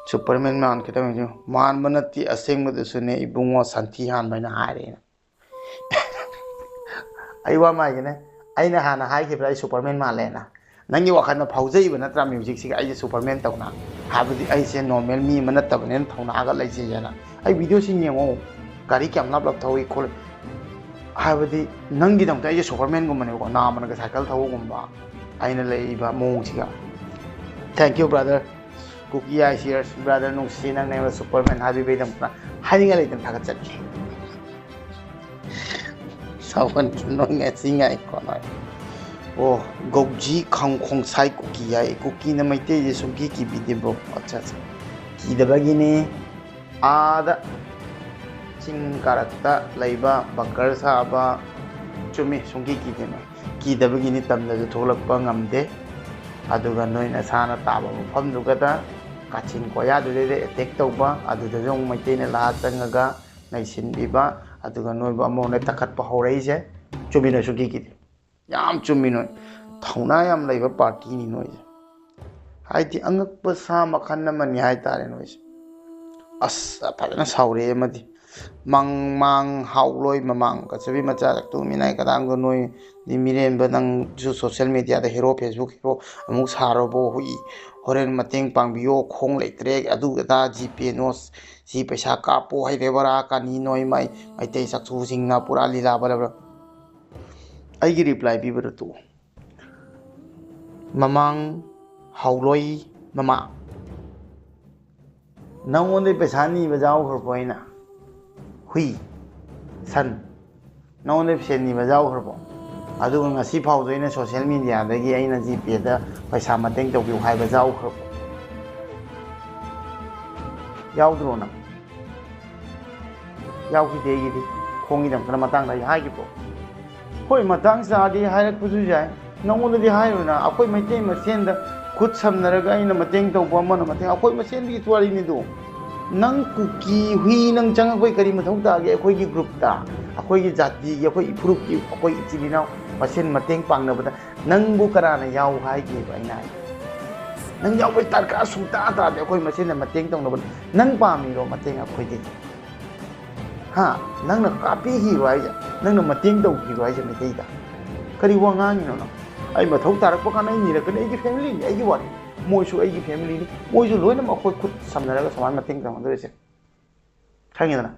ꯁꯨꯄꯔꯃꯦꯟ ꯃꯥꯟꯈꯤꯗꯕꯅꯤ꯫ ꯃꯥꯟꯕ ꯅꯠꯇꯦ, ꯑꯁꯦꯡꯕꯗꯁꯨꯅꯦ ꯏꯕꯨꯡꯉꯣ, ꯁꯟꯊꯤ ꯍꯥꯟꯕ ꯍꯥꯏꯅ ꯍꯥꯏꯔꯦꯅ꯫ ꯑꯩ ꯋꯥ ꯑꯃ ꯍꯥꯏꯒꯦꯅꯦ, ꯑꯩꯅ ꯍꯥꯟꯅ ꯍꯥꯏꯈꯤꯕ꯭ꯔꯥ ꯑꯩ ꯁꯨꯄꯔꯃꯦꯟ ꯃꯥꯜꯂꯦꯅ? ꯅꯪꯒꯤ ꯋꯥꯈꯜꯗ ꯐꯥꯎꯖꯩꯕ ꯅꯠꯇ꯭ꯔꯥ ꯃ꯭ꯌꯨꯖꯤꯛꯁꯤꯒ ꯑꯩꯁꯦ ꯁꯨꯄꯔꯃꯦꯟ ꯇꯧꯅ? ꯍꯥꯏꯕꯗꯤ ꯑꯩꯁꯦ ꯅꯣꯔꯃꯦꯜ ꯃꯤ ꯑꯃ ꯅꯠꯇꯕꯅꯤꯅ ꯊꯧꯅꯥꯒ ꯂꯩꯖꯩꯑꯅ꯫ ꯑꯩ ꯚꯤꯗꯤꯑꯣꯁꯤꯡ ꯌꯦꯡꯉꯣ, ꯒꯥꯔꯤ ꯀꯌꯥꯝ ꯂꯥꯞ ꯂꯥꯞ ꯊꯧꯏ ꯈꯣꯠꯂꯤ꯫ ꯍꯥꯏꯕꯗꯤ ꯅꯪꯒꯤꯗꯃꯛꯇ ꯑꯩꯁꯦ ꯁꯨꯄꯔꯃꯦꯟꯒꯨꯝꯕꯅꯦꯕꯀꯣ, ꯅꯥꯝꯃꯅꯒ ꯁꯥꯏꯀꯜ ꯊꯧꯕꯒꯨꯝꯕ, ꯑꯩꯅ ꯂꯩꯔꯤꯕ ꯃꯑꯣꯡꯁꯤꯒ꯫ Thank you brother, Kuki ice years. Brother ꯅꯨꯡꯁꯤ, ꯅꯪꯅ ꯑꯩꯉꯣꯟꯗ ꯁꯨꯄꯔꯃꯦꯟ ꯍꯥꯏꯕꯤꯕꯩꯗꯃꯛꯇ ꯍꯥꯏꯅꯤꯡꯉꯥꯏ ꯂꯩꯇꯅ ꯊꯥꯒꯠꯆꯔꯤ꯫ ꯁꯥꯎꯍꯟꯗ꯭ꯔꯣ ꯅꯣꯏ ꯉꯁꯤ ꯉꯥꯏꯀꯣ ꯅꯣꯏ? ꯑꯣ, ꯒꯧꯖꯤ ꯈꯪ ꯈꯣꯡꯁꯥꯏ ꯀꯨꯀꯤ ꯍꯥꯏ꯫ ꯀꯨꯀꯤꯅ ꯃꯩꯇꯩꯁꯦ ꯁꯨꯡꯀꯤ ꯀꯤꯕꯤꯗꯦ bro꯫ ꯑꯠꯆꯥ, ꯑꯠꯆꯥ꯫ ꯀꯤꯗꯕꯒꯤꯅꯤ꯫ ꯑꯥꯗ ꯆꯤꯡ ꯀꯥꯔꯛꯇ ꯂꯩꯕ ꯕꯪꯀꯔ ꯁꯥꯕ꯫ ꯆꯨꯝꯃꯤ, ꯁꯨꯡꯀꯤ ꯀꯤꯗꯦ ꯅꯣꯏ꯫ ꯀꯤꯗꯕꯒꯤꯅꯤ ꯇꯝꯗꯁꯨ ꯊꯣꯛꯂꯛꯄ ꯉꯝꯗꯦ꯫ ꯑꯗꯨꯒ ꯅꯣꯏ ꯅꯁꯥꯅ ꯇꯥꯕ ꯃꯐꯝꯗꯨꯒꯗ ꯀꯥꯆꯤꯟ ꯀꯣꯌꯥꯗꯨꯗꯩꯗ ꯑꯦꯇꯦꯛ ꯇꯧꯕ, ꯑꯗꯨꯗꯁꯨ ꯑꯃꯨꯛ ꯃꯩꯇꯩꯅ ꯂꯥ ꯆꯪꯉꯒ ꯅꯩꯁꯤꯟꯕꯤꯕ, ꯑꯗꯨꯒ ꯅꯣꯏꯕꯨ ꯑꯃꯨꯛ ꯍꯟꯅ ꯇꯛꯈꯠꯄ ꯍꯧꯔꯛꯏꯁꯦ꯫ ꯆꯨꯝꯃꯤ ꯅꯣꯏ ꯁꯨꯡꯀꯤ ꯀꯤꯗꯦ꯫ ꯌꯥꯝ ꯆꯨꯝꯃꯤ ꯅꯣꯏ꯫ ꯊꯧꯅꯥ ꯌꯥꯝ ꯂꯩꯕ ꯄꯥꯔꯇꯤꯅꯤ ꯅꯣꯏꯁꯦ꯫ ꯍꯥꯏꯗꯤ ꯑꯉꯛꯄ ꯁꯥ ꯃꯈꯜ ꯑꯃꯅꯤ ꯍꯥꯏꯇꯥꯔꯦ ꯅꯣꯏꯁꯦ꯫ ꯑꯁ, ꯐꯖꯅ ꯁꯥꯎꯔꯛꯑꯦ ꯑꯃꯗꯤ꯫ ꯃꯪ ꯃꯥꯡ ꯍꯥꯎꯂꯣꯏ ꯃꯃꯥꯡ ꯀꯆꯕꯤ ꯃꯆꯥ ꯇꯨꯃꯤꯟꯅꯥꯏ ꯀꯗꯥꯡꯗꯣ ꯅꯣꯏ ꯗꯤ ꯃꯤꯔꯦꯝꯕ ꯅꯪꯁꯨ social media ꯗ ꯍꯦꯔꯣ, Facebook ꯍꯦꯔꯣ ꯑꯃꯨꯛ ꯁꯥꯔꯕꯣ? ꯍꯨꯏ, ꯍꯣꯔꯦꯟ ꯃꯇꯦꯡ ꯄꯥꯡꯕꯤꯌꯣ, ꯈꯣꯡ ꯂꯩꯇ꯭ꯔꯦ, ꯑꯗꯨ ꯑꯗꯥ, ꯖꯤꯄꯦ ꯅꯣ, ꯁꯤ ꯄꯩꯁꯥ ꯀꯥꯞꯄꯣ ꯍꯩꯔꯦ ꯕꯔꯥ ꯀꯥꯅꯤ ꯅꯣꯏ ꯃꯩ-, ꯃꯩꯇꯩ ꯆꯥꯛꯊꯨꯁꯤꯡꯅ ꯄꯨꯔꯥ ꯂꯤꯂꯥ ꯕꯂꯕ꯭ꯔ꯫ ꯑꯩꯒꯤ reply ꯄꯤꯕꯗ ꯇꯣꯛꯑꯣ꯫ ꯃꯃꯥꯡ ꯍꯥꯎꯂꯣꯏ ꯃꯃꯥ, ꯅꯉꯣꯟꯗꯩ ꯄꯩꯁꯥ ꯅꯤꯕ ꯌꯥꯎꯈ꯭ꯔꯕꯣ ꯑꯩꯅ? ꯍꯨꯏ, ꯁꯟ, ꯅꯉꯣꯟꯗꯩ ꯄꯩꯁꯥ ꯅꯤꯕ ꯌꯥꯎꯈ꯭ꯔꯕꯣ? ꯑꯗꯨꯒ ꯉꯁꯤ ꯐꯥꯎꯗ ꯑꯩꯅ ꯁꯣꯁꯤꯌꯦꯜ ꯃꯦꯗꯤꯌꯥꯗꯒꯤ ꯑꯩꯅ ꯖꯤꯄꯦꯗ ꯄꯩꯁꯥ ꯃꯇꯦꯡ ꯇꯧꯕꯤꯌꯨ ꯍꯥꯏꯕ ꯌꯥꯎꯈ꯭ꯔꯕꯣ? ꯌꯥꯎꯗ꯭ꯔꯣ ꯅꯪ? ꯌꯥꯎꯈꯤꯗꯦ ꯑꯩꯒꯤꯗꯤ꯫ ꯈꯣꯡꯒꯤꯗꯃꯛꯇꯅ ꯃꯇꯥꯡꯗ ꯑꯩ ꯍꯥꯏꯈꯤꯕ꯭ꯔꯣ? ꯍꯣꯏ, ꯃꯇꯥꯡ ꯆꯥꯗꯦ ꯍꯥꯏꯔꯛꯄꯁꯨ ꯌꯥꯏ꯫ ꯅꯉꯣꯟꯗꯗꯤ ꯍꯥꯏꯔꯣꯏꯅ, ꯑꯩꯈꯣꯏ ꯃꯩꯇꯩ ꯃꯁꯦꯟꯗ ꯈꯨꯠ ꯁꯝꯅꯔꯒ ꯑꯩꯅ ꯃꯇꯦꯡ ꯇꯧꯕ, ꯑꯃꯅ ꯃꯇꯦꯡ, ꯑꯩꯈꯣꯏ ꯃꯁꯦꯟꯗꯒꯤ ꯋꯥꯔꯤꯅꯤꯗꯣ꯫ ꯅꯪ ꯀꯨꯀꯤ ꯍꯨꯏ, ꯅꯪ ꯆꯪꯉꯛꯄꯩ ꯀꯔꯤ ꯃꯊꯧ ꯇꯥꯒꯦ ꯑꯩꯈꯣꯏꯒꯤ ꯒ꯭ꯔꯨꯞꯇ? ꯑꯩꯈꯣꯏꯒꯤ ꯖꯥꯇꯤꯒꯤ, ꯑꯩꯈꯣꯏ ꯐꯨꯔꯨꯞꯀꯤ, ꯑꯩꯈꯣꯏ ꯏꯆꯤꯜ ꯏꯅꯥꯎ ꯃꯁꯦꯟ ꯃꯇꯦꯡ ꯄꯥꯡꯅꯕꯗ ꯅꯪꯕꯨ ꯀꯅꯥꯅ ꯌꯥꯎ ꯍꯥꯏꯒꯦꯕ? ꯑꯩꯅ ꯍꯥꯏ, ꯅꯪ ꯌꯥꯎꯕꯩ ꯗꯔꯀꯥꯔ ꯁꯨꯡꯇꯥ ꯇꯥꯗꯦ꯫ ꯑꯩꯈꯣꯏ ꯃꯁꯦꯟꯗ ꯃꯇꯦꯡ ꯇꯧꯅꯕ꯫ ꯅꯪ ꯄꯥꯝꯃꯤꯔꯣ ꯃꯇꯦꯡ ꯑꯩꯈꯣꯏꯗꯒꯤ? ꯍꯥ? ꯅꯪꯅ ꯀꯥꯞꯄꯤꯈꯤꯕ꯭ꯔꯣ ꯍꯥꯏꯁꯦ? ꯅꯪꯅ ꯃꯇꯦꯡ ꯇꯧꯈꯤꯕ꯭ꯔꯣ ꯍꯥꯏꯁꯦ ꯃꯩꯇꯩꯗ? ꯀꯔꯤ ꯋꯥ ꯉꯥꯡꯉꯤꯅꯣ ꯅꯪ? ꯑꯩ ꯃꯊꯧ ꯇꯥꯔꯛꯄ ꯀꯥꯟꯗ ꯑꯩ ꯅꯤꯔꯛꯀꯅꯤ꯫ ꯑꯩꯒꯤ ꯐꯦꯃꯤꯂꯤꯅꯤ, ꯑꯩꯒꯤ ꯋꯥꯔꯤ꯫ ꯃꯣꯏꯁꯨ ꯑꯩꯒꯤ ꯐꯦꯃꯤꯂꯤꯅꯤ꯫ ꯃꯣꯏꯁꯨ ꯂꯣꯏꯅꯃꯛ ꯑꯩꯈꯣꯏ ꯈꯨꯠ ꯁꯝꯅꯔꯒ ꯁꯨꯃꯥꯏꯅ ꯃꯇꯦꯡ ꯇꯧꯅꯗꯣꯏꯁꯦ꯫ ꯈꯪꯉꯦꯗꯅ?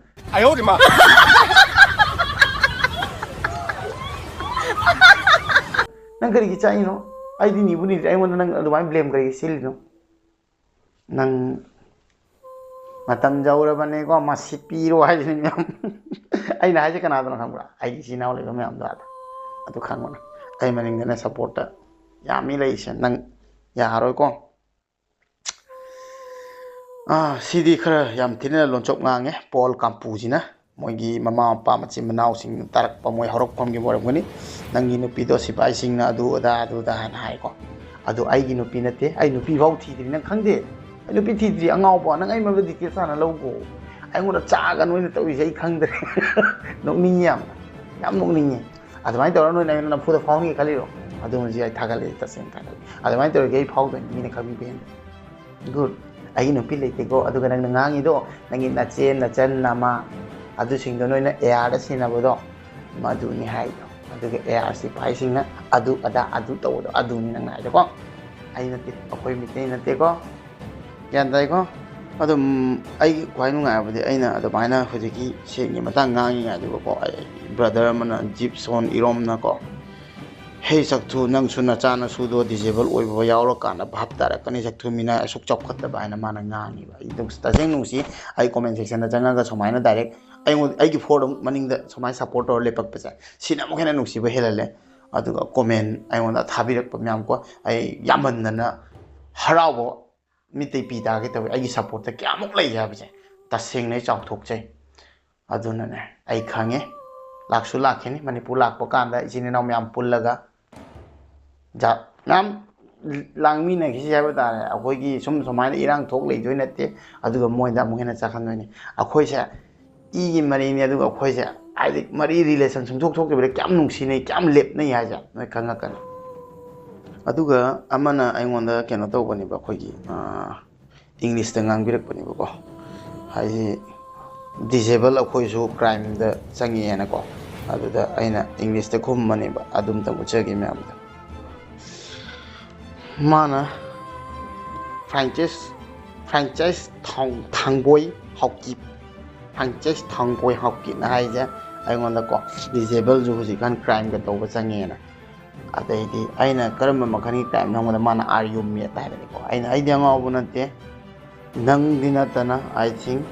ꯅꯪ ꯀꯔꯤꯒꯤ ꯆꯥꯛꯏꯅꯣ? ꯑꯩꯗꯤ ꯅꯤꯕꯨ ꯅꯤꯗ꯭ꯔꯤ꯫ ꯑꯩꯉꯣꯟꯗ ꯅꯪ ꯑꯗꯨꯃꯥꯏꯅ ꯕ꯭ꯂꯦꯝ ꯀꯔꯤꯒꯤ ꯁꯤꯜꯂꯤꯅꯣ? ꯅꯪ ꯃꯇꯝ ꯌꯧꯔꯕꯅꯦꯀꯣ, ꯃꯁꯤ ꯄꯤꯔꯣ ꯍꯥꯏꯁꯤꯅꯤ ꯃꯌꯥꯝ꯫ ꯑꯩꯅ ꯍꯥꯏꯁꯦ ꯀꯅꯥꯗꯅꯣ ꯈꯪꯕ꯭ꯔꯥ? ꯑꯩꯒꯤ ꯏꯆꯤꯟ ꯏꯅꯥꯎ ꯂꯩꯕ ꯃꯌꯥꯝꯗꯣ ꯑꯗ꯫ ꯑꯗꯨ ꯈꯪꯉꯣꯅ꯫ ꯑꯩ ꯃꯅꯤꯡꯗꯅ ꯁꯞꯄꯣꯔꯠꯇ ꯌꯥꯝꯃꯤ ꯂꯩꯔꯤꯁꯦ꯫ ꯅꯪ ꯌꯥꯔꯣꯏꯀꯣ꯫ ꯑꯥ, ꯁꯤꯗꯤ ꯈꯔ ꯌꯥꯝ ꯊꯤꯅ ꯂꯣꯟꯆꯣꯞ ꯉꯥꯡꯉꯦ ꯄꯣꯜ ꯀꯥꯝꯄꯨꯁꯤꯅ꯫ ꯃꯣꯏꯒꯤ ꯃꯃꯥ ꯃꯄꯥ, ꯃꯆꯤꯟ ꯃꯅꯥꯎꯁꯤꯡ ꯇꯥꯔꯛꯄ, ꯃꯣꯏ ꯍꯧꯔꯛꯐꯝꯒꯤ ꯑꯣꯏꯔꯝꯒꯅꯤ꯫ "ꯅꯪꯒꯤ ꯅꯨꯄꯤꯗꯣ ꯁꯤꯐꯥꯏꯁꯤꯡꯅ ꯑꯗꯨ ꯑꯗꯥ, ꯑꯗꯨ ꯑꯗꯥ" ꯍꯥꯏꯅ ꯍꯥꯏꯀꯣ꯫ ꯑꯗꯨ ꯑꯩꯒꯤ ꯅꯨꯄꯤ ꯅꯠꯇꯦ, ꯑꯩ ꯅꯨꯄꯤ ꯐꯥꯎ ꯊꯤꯗ꯭ꯔꯤ, ꯅꯪ ꯈꯪꯗꯦ? ꯑꯩ ꯅꯨꯄꯤ ꯊꯤꯗ꯭ꯔꯤ, ꯑꯉꯥꯎꯕ꯫ ꯅꯪ ꯑꯩ ꯃꯔꯝꯗ ꯗꯤꯇꯦꯜꯁ ꯍꯥꯟꯅ ꯂꯧꯈꯣ꯫ ꯑꯩꯉꯣꯟꯗ ꯆꯥꯒꯅꯨ ꯑꯩꯅ ꯇꯧꯔꯤꯁꯦ ꯑꯩ ꯈꯪꯗ꯭ꯔꯦ꯫ ꯅꯣꯛꯅꯤꯡꯉꯤ ꯌꯥꯝꯅ, ꯌꯥꯝ ꯅꯣꯛꯅꯤꯡꯉꯤ꯫ ꯑꯗꯨꯃꯥꯏꯅ ꯇꯧꯔ ꯅꯣꯏꯅ ꯑꯩꯉꯣꯟꯗ ꯅꯝꯐꯨꯗ ꯐꯥꯎꯍꯟꯒꯦ ꯈꯜꯂꯤꯔꯣ? ꯑꯗꯨꯃꯁꯨ ꯑꯩ ꯊꯥꯒꯠꯂꯦ, ꯇꯁꯦꯡꯅ ꯊꯥꯒꯠꯂꯦ꯫ ꯑꯗꯨꯃꯥꯏꯅ ꯇꯧꯔꯒ ꯑꯩ ꯐꯥꯎꯗꯣꯏꯅꯤ, ꯃꯤꯅ ꯈꯪꯕꯤꯕ ꯍꯦꯟꯕ꯫ ꯒꯨꯗ꯫ ꯑꯩꯒꯤ ꯅꯨꯄꯤ ꯂꯩꯇꯦꯀꯣ꯫ ꯑꯗꯨꯒ ꯅꯪꯅ ꯉꯥꯡꯉꯤꯗꯣ, ꯅꯪꯒꯤ ꯅꯆꯦ, ꯅꯆꯟ, ꯅꯃꯥ, ꯑꯗꯨꯁꯤꯡꯗꯣ ꯅꯣꯏꯅ ꯑꯦꯌꯥꯔꯗ ꯁꯤꯟꯅꯕꯗꯣ, ꯃꯗꯨꯅꯤ ꯍꯥꯏꯗꯣ꯫ ꯑꯗꯨꯒ ꯑꯦꯌꯥꯔ ꯁꯤꯐꯥꯏꯁꯤꯡꯅ ꯑꯗꯨ ꯑꯗꯥ ꯑꯗꯨ ꯇꯧꯕꯗꯣ, ꯑꯗꯨꯅꯤ ꯅꯪꯅ ꯍꯥꯏꯗꯣꯀꯣ꯫ ꯑꯩ ꯅꯠꯇꯦ, ꯑꯩꯈꯣꯏ ꯃꯤꯇꯩ ꯅꯠꯇꯦꯀꯣ꯫ ꯒ꯭ꯌꯥꯟ ꯇꯥꯏꯀꯣ? ꯑꯗꯨꯝ ꯑꯩꯒꯤ ꯈ꯭ꯋꯥꯏ ꯅꯨꯡꯉꯥꯏꯕꯗꯤ ꯑꯩꯅ ꯑꯗꯨꯃꯥꯏꯅ ꯍꯧꯖꯤꯛꯀꯤ ꯁꯦꯟꯒꯤ ꯃꯇꯥꯡ ꯉꯥꯡꯉꯤꯉꯥꯏꯗꯨꯒꯀꯣ, ꯑꯩ ꯕ꯭ꯔꯗꯔ ꯑꯃꯅ, ꯖꯤꯞꯁꯣꯟ ꯏꯔꯣꯝꯅꯀꯣ, "ꯍꯦ ꯆꯛꯊꯨ, ꯅꯪꯁꯨ ꯅꯆꯥ ꯅꯁꯨꯗꯣ ꯗꯤꯖꯦꯕꯜ ꯑꯣꯏꯕ ꯌꯥꯎꯔꯀꯥꯟꯗ ꯚꯥꯞ ꯇꯥꯔꯛꯀꯅꯤ ꯆꯛꯊꯨ, ꯃꯤꯅ ꯑꯁꯨꯛ ꯆꯥꯎꯈꯠꯇꯕ" ꯍꯥꯏꯅ ꯃꯥꯅ ꯉꯥꯡꯉꯤꯕ꯫ ꯑꯩ ꯑꯗꯨꯝ ꯇꯁꯦꯡ ꯅꯨꯡꯁꯤ꯫ ꯑꯩ ꯀꯣꯃꯦꯟ ꯁꯦꯛꯁꯟꯗ ꯆꯪꯉꯒ ꯁꯨꯃꯥꯏꯅ ꯗꯥꯏꯔꯦꯛ ꯑꯩꯉꯣꯟꯗ, ꯑꯩꯒꯤ ꯐꯣꯔꯗ ꯑꯃꯨꯛ ꯃꯅꯤꯡꯗ ꯁꯨꯃꯥꯏꯅ ꯁꯞꯄꯣꯔꯠ ꯇꯧꯔ ꯂꯦꯞꯄꯛꯄꯁꯦ, ꯁꯤꯅ ꯑꯃꯨꯛ ꯍꯦꯟꯅ ꯅꯨꯡꯁꯤꯕ ꯍꯦꯜꯍꯜꯂꯦ꯫ ꯑꯗꯨꯒ ꯀꯣꯃꯦꯟ ꯑꯩꯉꯣꯟꯗ ꯊꯥꯕꯤꯔꯛꯄ ꯃꯌꯥꯝ ꯀꯣ, ꯑꯩ ꯌꯥꯝꯃꯟꯗꯅ ꯍꯔꯥꯎꯕ ꯃꯤꯠꯇꯩ ꯄꯤ ꯇꯥꯒꯦ ꯇꯧꯋꯤ꯫ ꯑꯩꯒꯤ ꯁꯞꯄꯣꯔꯠꯇ ꯀꯌꯥꯃꯨꯛ ꯂꯩꯒꯦ ꯍꯥꯏꯕꯁꯦ ꯇꯁꯦꯡꯅ ꯑꯩ ꯆꯥꯎꯊꯣꯛꯆꯩ꯫ ꯑꯗꯨꯅꯅꯦ, ꯑꯩ ꯈꯪꯉꯦ, ꯂꯥꯛꯁꯨ ꯂꯥꯛꯈꯤꯅꯤ꯫ ꯃꯅꯤꯄꯨꯔ ꯂꯥꯛꯄ ꯀꯥꯟꯗ ꯏꯆꯤꯟ ꯏꯅꯥꯎ ꯃꯌꯥꯝ ꯄꯨꯜꯂꯒ ꯖꯥꯠ ꯃꯌꯥꯝ ꯂꯥꯡꯃꯤꯟꯅꯈꯤꯁꯤ ꯍꯥꯏꯕ ꯇꯥꯔꯦ꯫ ꯑꯩꯈꯣꯏꯒꯤ ꯁꯨꯝ ꯁꯨꯃꯥꯏꯅ ꯏꯔꯥꯡ ꯊꯣꯛ ꯂꯩꯗꯣꯏ ꯅꯠꯇꯦ, ꯑꯗꯨꯒ ꯃꯣꯏꯗ ꯑꯃꯨꯛ ꯍꯦꯟꯅ ꯆꯥꯛꯍꯟꯗꯣꯏꯅꯤ꯫ ꯑꯩꯈꯣꯏꯁꯦ ꯏꯒꯤ ꯃꯔꯤꯅꯤ, ꯑꯗꯨꯒ ꯑꯩꯈꯣꯏꯁꯦ ꯍꯥꯏꯗꯤ ꯃꯔꯤ ꯔꯤꯂꯦꯁꯟ ꯁꯨꯝ ꯊꯣꯛ ꯊꯣꯛꯇꯕꯤꯗ ꯀꯌꯥꯝ ꯅꯨꯡꯁꯤꯅꯩ, ꯀꯌꯥꯝ ꯂꯦꯞꯅꯩ ꯍꯥꯏꯁꯦ ꯅꯣꯏ ꯈꯪꯉꯛꯀꯅꯤ꯫ ꯑꯗꯨꯒ ꯑꯃꯅ ꯑꯩꯉꯣꯟꯗ ꯀꯩꯅꯣ ꯇꯧꯕꯅꯦꯕ, ꯑꯩꯈꯣꯏꯒꯤ ꯏꯪꯂꯤꯁꯇ ꯉꯥꯡꯕꯤꯔꯛꯄꯅꯦꯕꯀꯣ꯫ ꯍꯥꯏꯗꯤ ꯗꯤꯖꯦꯕꯜ ꯑꯩꯈꯣꯏꯁꯨ ꯀ꯭ꯔꯥꯏꯝꯗ ꯆꯪꯉꯛꯑꯦꯅꯀꯣ꯫ ꯑꯗꯨꯗ ꯑꯩꯅ ꯏꯪꯂꯤꯁꯇ ꯈꯨꯝꯕꯅꯦꯕ, ꯑꯗꯨꯝꯇ ꯎꯠꯆꯒꯦ ꯃꯌꯥꯝꯗ꯫ ꯃꯥꯅ ꯐ꯭ꯔꯥꯟꯆꯥꯏꯁ ꯐ꯭ꯔꯥꯟꯆꯥꯏꯁ ꯊꯥꯡꯕꯣꯏ ꯍꯥꯎꯀꯤꯞ ꯐ꯭ꯔꯥꯟꯆꯥꯏꯁ ꯊꯥꯡꯕꯣꯏ ꯍꯥꯎꯀꯤꯞꯅ ꯍꯥꯏꯁꯦ ꯑꯩꯉꯣꯟꯗꯀꯣ, ꯗꯤꯖꯦꯕꯜꯁꯨ ꯍꯧꯖꯤꯛꯀꯥꯟ ꯀ꯭ꯔꯥꯏꯝꯒ ꯇꯧꯕ ꯆꯪꯉꯦꯅ꯫ ꯑꯗꯩꯗꯤ ꯑꯩꯅ ꯀꯔꯝꯕ ꯃꯈꯜꯒꯤ ꯀ꯭ꯔꯥꯏꯝꯅꯣ ꯍꯥꯏꯕꯗ, ꯃꯥꯅ "Are you mad?" ꯍꯥꯏꯕꯅꯤꯀꯣ꯫ ꯑꯩꯅ "ꯑꯩꯗꯤ ꯑꯉꯥꯎꯕ ꯅꯠꯇꯦ, ꯅꯪꯗꯤ ꯅꯠꯇꯅ, I think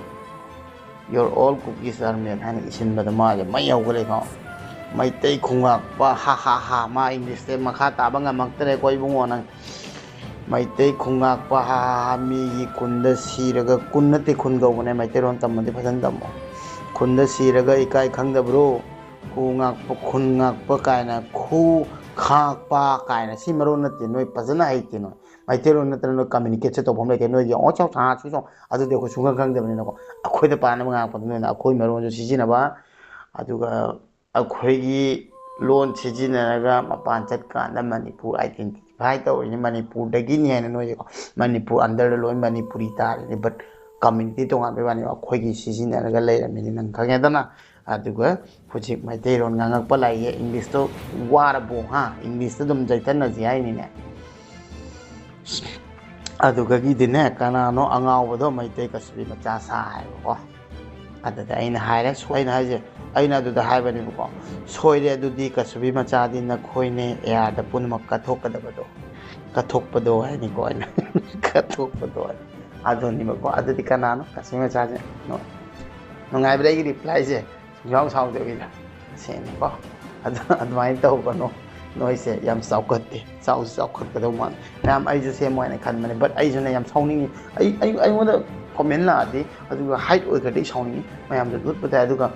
your all cookies are made" ꯍꯥꯏꯅ ꯏꯁꯤꯟꯕꯗ ꯃꯥꯁꯦ ꯃꯩ ꯍꯧꯒꯠꯂꯛꯏꯀꯣ꯫ "ꯃꯩꯇꯩ ꯈꯨꯉꯥꯛꯄ, ꯍꯥ ꯍꯥ ꯍꯥ", ꯃꯥ ꯏꯪꯂꯤꯁꯇ ꯃꯈꯥ ꯇꯥꯕ ꯉꯝꯃꯛꯇ꯭ꯔꯦꯀꯣ ꯏꯕꯨꯡꯉꯣ ꯅꯪ꯫ "ꯃꯩꯇꯩ ꯈꯨꯉꯥꯛꯄ, ꯍꯥ ꯍꯥ ꯍꯥ, ꯃꯤꯒꯤ ꯈꯨꯟꯗ ꯁꯤꯔꯒ", ꯈꯨꯟ ꯅꯠꯇꯦ, ꯈꯨꯟ ꯀꯧꯕꯅꯦ, ꯃꯩꯇꯩꯔꯣꯟ ꯇꯝꯃꯗꯤ ꯐꯖꯅ ꯇꯝꯃꯣ꯫ "ꯈꯨꯟꯗ ꯁꯤꯔꯒ ꯏꯀꯥꯏ ꯈꯪꯗꯕ꯭ꯔꯣ? ꯈꯨ ꯉꯥꯛꯄ, ꯈꯨꯟ ꯉꯥꯛꯄ" ꯀꯥꯏꯅ, "ꯈꯨ ꯈꯥꯛꯄ" ꯀꯥꯏꯅ, ꯁꯤ ꯃꯔꯣꯟ ꯅꯠꯇꯦ, ꯅꯣꯏ ꯐꯖꯅ ꯍꯩꯇꯦ ꯅꯣꯏ꯫ ꯃꯩꯇꯩꯂꯣꯟ ꯅꯠꯇꯅ ꯅꯣꯏ ꯀꯝꯃ꯭ꯌꯨꯅꯤꯀꯦꯠꯁꯦ ꯇꯧꯐꯝ ꯂꯩꯇꯦ꯫ ꯅꯣꯏꯒꯤ "ꯑꯣ ꯆꯥꯎ ꯁꯥ ꯁꯨ ꯆꯥꯎ", ꯑꯗꯨꯗꯤ ꯑꯩꯈꯣꯏ ꯁꯨꯡꯈꯪ ꯈꯪꯗꯕꯅꯤꯅꯀꯣ꯫ ꯑꯩꯈꯣꯏꯗ ꯄꯥꯅꯕ ꯉꯥꯡꯉꯛꯄꯗ ꯅꯣꯏꯅ ꯑꯩꯈꯣꯏ ꯃꯔꯣꯟꯁꯨ ꯁꯤꯖꯤꯟꯅꯕ, ꯑꯗꯨꯒ ꯑꯩꯈꯣꯏꯒꯤ ꯂꯣꯟ ꯁꯤꯖꯤꯟꯅꯔꯒ ꯃꯄꯥꯟ ꯆꯠꯀꯥꯟꯗ ꯃꯅꯤꯄꯨꯔ ꯑꯥꯏꯗꯦꯟꯇꯤꯐꯥꯏ ꯇꯧꯔꯤꯅꯤ, ꯃꯅꯤꯄꯨꯔꯗꯒꯤꯅꯤ ꯍꯥꯏꯅ ꯅꯣꯏꯁꯦꯀꯣ꯫ ꯃꯅꯤꯄꯨꯔ ꯑꯟꯗꯔꯗ ꯂꯣꯏ ꯃꯅꯤꯄꯨꯔꯤ ꯇꯥꯔꯤꯅꯤ, ꯕꯠ ꯀꯝꯃ꯭ꯌꯨꯅꯤꯇꯤ ꯇꯣꯉꯥꯟꯕꯩ ꯋꯥꯅꯤ, ꯑꯩꯈꯣꯏꯒꯤ ꯁꯤꯖꯤꯟꯅꯔꯒ ꯂꯩꯔꯝꯃꯤꯅꯤ, ꯅꯪ ꯈꯪꯉꯦꯗꯅ꯫ ꯑꯗꯨꯒ ꯍꯧꯖꯤꯛ ꯃꯩꯇꯩꯂꯣꯟ ꯉꯥꯡꯉꯛꯄ ꯂꯥꯛꯏꯌꯦ, ꯏꯪꯂꯤꯁꯇꯣ ꯋꯥꯔꯕꯣ? ꯍꯥ, ꯏꯪꯂꯤꯁꯇ ꯑꯗꯨꯝ ꯆꯩꯊꯠꯅꯁꯤ ꯍꯥꯏꯅꯤꯅꯦ꯫ ꯑꯗꯨꯒꯒꯤꯗꯤꯅꯦ, ꯀꯅꯥꯅꯣ ꯑꯉꯥꯎꯕꯗꯣ? ꯃꯩꯇꯩ ꯀꯁꯨꯕꯤ ꯃꯆꯥ ꯁꯥ ꯍꯥꯏꯕꯀꯣ꯫ ꯑꯗꯨꯗ ꯑꯩꯅ ꯍꯥꯏꯔꯦ, ꯁꯣ-, ꯑꯩꯅ ꯍꯥꯏꯁꯦ, ꯑꯩꯅ ꯑꯗꯨꯗ ꯍꯥꯏꯕꯅꯦꯕꯀꯣ, "ꯁꯣꯏꯔꯦ, ꯑꯗꯨꯗꯤ ꯀꯁꯨꯕꯤ ꯃꯆꯥꯗꯤ ꯅꯈꯣꯏꯅꯦ ꯑꯦꯌꯥꯔꯗ ꯄꯨꯝꯅꯃꯛ ꯀꯠꯊꯣꯛꯀꯗꯕꯗꯣ, ꯀꯠꯊꯣꯛꯄꯗꯣ" ꯍꯥꯏꯅꯤꯀꯣ ꯑꯩꯅ꯫ "ꯀꯠꯊꯣꯛꯄꯗꯣ" ꯍꯥꯏ꯫ ꯑꯗꯨꯅꯦꯕꯀꯣ꯫ ꯑꯗꯨꯗꯤ ꯀꯅꯥꯅꯣ ꯀꯁꯨꯕꯤ ꯃꯆꯥꯁꯦ? ꯅꯣ-, ꯅꯨꯡꯉꯥꯏꯕ꯭ꯔꯥ ꯑꯩꯒꯤ ꯔꯤꯄ꯭ꯂꯥꯏꯁꯦ? ꯁꯨꯡꯁꯥꯎ ꯁꯥꯎꯗꯕꯤꯗ꯫ ꯁꯦꯡꯅꯀꯣ꯫ ꯑꯗꯨ, ꯑꯗꯨꯃꯥꯏꯅ ꯇꯧꯒꯅꯣ꯫ ꯅꯣꯏꯁꯦ ꯌꯥꯝ ꯆꯥꯎꯈꯠꯇꯦ꯫ ꯆꯥꯎꯁꯨ ꯆꯥꯎꯈꯠꯀꯗꯧ ꯃꯥꯟꯗꯦ꯫ ꯃꯌꯥꯝ, ꯑꯩꯁꯨ ꯁꯦꯝꯃꯣ ꯍꯥꯏꯅ ꯈꯟꯕꯅꯦ, but ꯑꯩꯁꯨꯅꯦ ꯌꯥꯝ ꯁꯥꯎꯅꯤꯡꯉꯤ꯫ ꯑꯩ, ꯑꯩ, ꯑꯩꯉꯣꯟꯗ ꯀꯣꯃꯦꯟ ꯂꯥꯛꯑꯗꯤ, ꯑꯗꯨꯒ ꯍꯥꯏꯠ ꯑꯣꯏꯈ꯭ꯔꯗꯤ ꯑꯩ ꯁꯥꯎꯅꯤꯡꯉꯤ꯫ ꯃꯌꯥꯝꯗ ꯎꯠꯄ ꯇꯥꯏ꯫ ꯑꯗꯨꯒ,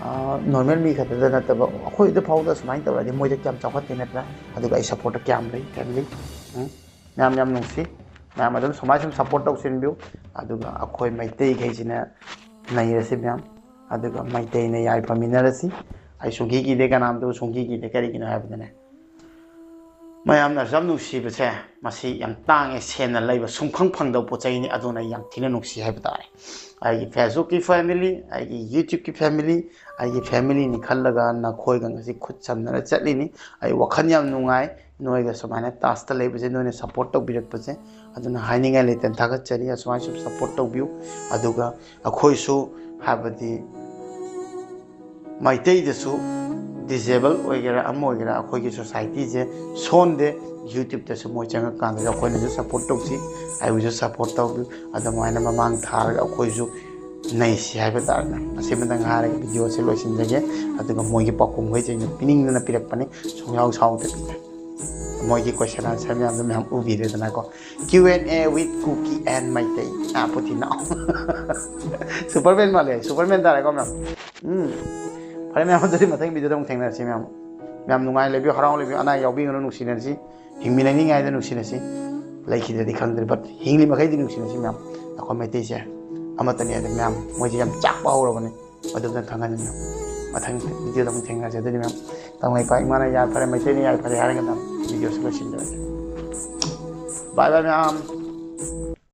ꯑ, ꯅꯣꯔꯃꯦꯜ ꯃꯤ ꯈꯛꯇꯗ ꯅꯠꯇꯕ, ꯑꯩꯈꯣꯏꯗ ꯐꯥꯎꯗ ꯁꯨꯃꯥꯏꯅ ꯇꯧꯔꯗꯤ ꯃꯣꯏꯗ ꯀꯌꯥꯝ ꯆꯥꯎꯈꯠꯇꯦ ꯅꯠꯇ꯭ꯔꯥ? ꯑꯗꯨꯒ ꯑꯩ ꯁꯞꯄꯣꯔꯠꯇ ꯀꯌꯥꯝ ꯂꯩ, ꯐꯦꯃꯤꯂꯤ꯫ ꯎꯝ? ꯃꯌꯥꯝ ꯌꯥꯝ ꯅꯨꯡꯁꯤ꯫ ꯃꯌꯥꯝ ꯑꯗꯨꯝ ꯁꯨꯃꯥꯏ ꯁꯨꯝ ꯁꯞꯄꯣꯔꯠ ꯇꯧꯁꯤꯟꯕꯤꯌꯨ꯫ ꯑꯗꯨꯒ ꯑꯩꯈꯣꯏ ꯃꯩꯇꯩꯈꯩꯁꯤꯅ ꯅꯩꯔꯁꯤ ꯃꯌꯥꯝ꯫ ꯑꯗꯨꯒ ꯃꯩꯇꯩꯅ ꯌꯥꯏꯐꯃꯤꯟꯅꯔꯁꯤ꯫ ꯑꯩ ꯁꯨꯡꯀꯤ ꯀꯤꯗꯦ, ꯀꯅꯥꯝꯇꯕꯨ ꯁꯨꯡꯀꯤ ꯀꯤꯗꯦ꯫ ꯀꯔꯤꯒꯤꯅꯣ ꯍꯥꯏꯕꯗꯅꯦ, ꯃꯌꯥꯝꯅ ꯑꯁꯨꯛ ꯌꯥꯝ ꯅꯨꯡꯁꯤꯕꯁꯦ, ꯃꯁꯤ ꯌꯥꯝ ꯇꯥꯡꯉꯦ, ꯁꯦꯟꯅ ꯂꯩꯕ ꯁꯨꯡꯐꯪ ꯐꯪꯗꯕ ꯄꯣꯠ ꯆꯩꯅꯤ꯫ ꯑꯗꯨꯅ ꯑꯩ ꯌꯥꯝ ꯊꯤꯅ ꯅꯨꯡꯁꯤ ꯍꯥꯏꯕ ꯇꯥꯔꯦ꯫ ꯑꯩꯒꯤ ꯐꯦꯁꯕꯨꯛꯀꯤ ꯐꯦꯃꯤꯂꯤ, ꯑꯩꯒꯤ ꯌꯨꯇ꯭ꯌꯨꯕꯀꯤ ꯐꯦꯃꯤꯂꯤ, ꯑꯩꯒꯤ ꯐꯦꯃꯤꯂꯤꯅꯤ ꯈꯜꯂꯒ ꯅꯈꯣꯏꯒ ꯉꯁꯤ ꯈꯨꯠ ꯁꯝꯅꯔ ꯆꯠꯂꯤꯅꯤ꯫ ꯑꯩ ꯋꯥꯈꯜ ꯌꯥꯝ ꯅꯨꯡꯉꯥꯏ, ꯅꯣꯏꯒ ꯁꯨꯃꯥꯏꯅ ꯇꯥꯁꯇ ꯂꯩꯕꯁꯦ, ꯅꯣꯏꯅ ꯁꯞꯄꯣꯔꯠ ꯇꯧꯕꯤꯔꯛꯄꯁꯦ꯫ ꯑꯗꯨꯅ ꯍꯥꯏꯅꯤꯡꯉꯥꯏ ꯂꯩꯇꯅ ꯊꯥꯒꯠꯆꯔꯤ꯫ ꯑꯁꯨꯃꯥꯏꯅ ꯁꯨꯝ ꯁꯞꯄꯣꯔꯠ ꯇꯧꯕꯤꯌꯨ꯫ ꯑꯗꯨꯒ ꯑꯩꯈꯣꯏꯁꯨ, ꯍꯥꯏꯕꯗꯤ ꯃꯩꯇꯩꯗꯁꯨ, ꯗꯤꯁꯦꯕꯜ ꯑꯣꯏꯒꯦꯔꯥ ꯑꯃ ꯑꯣꯏꯒꯦꯔꯥ, ꯑꯩꯈꯣꯏꯒꯤ ꯁꯣꯁꯥꯏꯇꯤꯁꯦ ꯁꯣꯟꯗꯦ꯫ ꯌꯨꯇ꯭ꯌꯨꯕꯇꯁꯨ ꯃꯣꯏ ꯆꯪꯉꯀꯥꯟꯗꯁꯨ ꯑꯩꯈꯣꯏꯅꯁꯨ ꯁꯞꯄꯣꯔꯠ ꯇꯧꯁꯤ, ꯑꯩꯕꯨꯁꯨ ꯁꯞꯄꯣꯔꯠ ꯇꯧꯕꯤꯌꯨ꯫ ꯑꯗꯨꯃꯥꯏꯅ ꯃꯃꯥꯡ ꯊꯥꯔꯒ ꯑꯩꯈꯣꯏꯁꯨ ꯅꯩꯁꯤ ꯍꯥꯏꯕ ꯇꯥꯔꯦꯅꯦ꯫ ꯑꯁꯤꯃꯇꯪ ꯍꯥꯏꯔꯒ ꯚꯤꯗꯤꯑꯣꯁꯦ ꯂꯣꯏꯁꯤꯟꯖꯒꯦ꯫ ꯑꯗꯨꯒ ꯃꯣꯏꯒꯤ ꯄꯥꯎꯈꯨꯝꯈꯩꯁꯦ ꯑꯩꯅ ꯄꯤꯅꯤꯡꯗꯅ ꯄꯤꯔꯛꯄꯅꯤ, ꯁꯨꯡꯌꯥꯎ ꯁꯥꯎꯗꯕꯤꯗ꯫ ꯃꯣꯏꯒꯤ ꯀꯣꯏꯁꯟ ꯑꯟꯁꯔ ꯃꯌꯥꯝꯗꯣ ꯃꯌꯥꯝ ꯎꯕꯤꯔꯦꯗꯅꯀꯣ꯫ Q and A with Kuki and Meitei. ꯑꯥ, ꯄꯨꯊꯤ ꯅꯥꯎ꯫ ꯁꯨꯄꯔꯃꯦꯟ ꯃꯥꯜꯂꯦ, ꯁꯨꯄꯔꯃꯦꯟ ꯇꯥꯔꯦꯀꯣ ꯃꯌꯥꯝ꯫ ꯎꯝ꯫ ꯐꯔꯦ ꯃꯌꯥꯝ, ꯑꯗꯨꯗꯤ ꯃꯊꯪ ꯚꯤꯗꯤꯑꯣꯗ ꯑꯃꯨꯛ ꯊꯦꯡꯅꯔꯁꯤ ꯃꯌꯥꯝ꯫ ꯃꯌꯥꯝ ꯅꯨꯡꯉꯥꯏ ꯂꯩꯕꯤꯌꯨ, ꯍꯔꯥꯎ ꯂꯩꯕꯤꯌꯨ, ꯑꯅꯥ ꯌꯥꯎꯕꯤꯒꯅꯨ, ꯅꯨꯡꯁꯤꯅꯔꯁꯤ꯫ ꯍꯤꯡꯃꯤꯟꯅꯅꯤꯡꯉꯥꯏꯗ ꯅꯨꯡꯁꯤꯅꯁꯤ꯫ ꯂꯩꯈꯤꯗ꯭ꯔꯗꯤ ꯈꯪꯗ꯭ꯔꯦ, but ꯍꯤꯡꯂꯤ ꯃꯈꯩꯗꯤ ꯅꯨꯡꯁꯤꯅꯁꯤ ꯃꯌꯥꯝ꯫ ꯑꯩꯈꯣꯏ ꯃꯩꯇꯩꯁꯦ ꯑꯃꯠꯇꯅꯤ ꯍꯥꯏꯗ ꯃꯌꯥꯝ꯫ ꯃꯣꯏꯁꯦ ꯌꯥꯝ ꯆꯥꯛꯄ ꯍꯧꯔꯕꯅꯤ꯫ ꯑꯗꯨꯝꯇ ꯈꯪꯍꯟꯅꯤꯡꯉꯤ꯫ ꯃꯊꯪ ꯚꯤꯗꯤꯑꯣꯗ ꯑꯃꯨꯛ ꯊꯦꯡꯅꯔꯁꯤ꯫ ꯑꯗꯨꯗꯤ ꯃꯌꯥꯝ, ꯇꯥꯃꯣ ꯏꯄꯥ ꯏꯃꯥꯅ ꯌꯥꯏꯐꯔꯦ, ꯃꯩꯇꯩꯅ ꯌꯥꯏꯐꯔꯦ ꯍꯥꯏꯔꯒ ꯃꯌꯥꯝ ꯚꯤꯗꯤꯑꯣꯁꯤ ꯂꯣꯏꯁꯤꯟꯖꯔꯒꯦ꯫ Bye bye ꯃꯌꯥꯝ꯫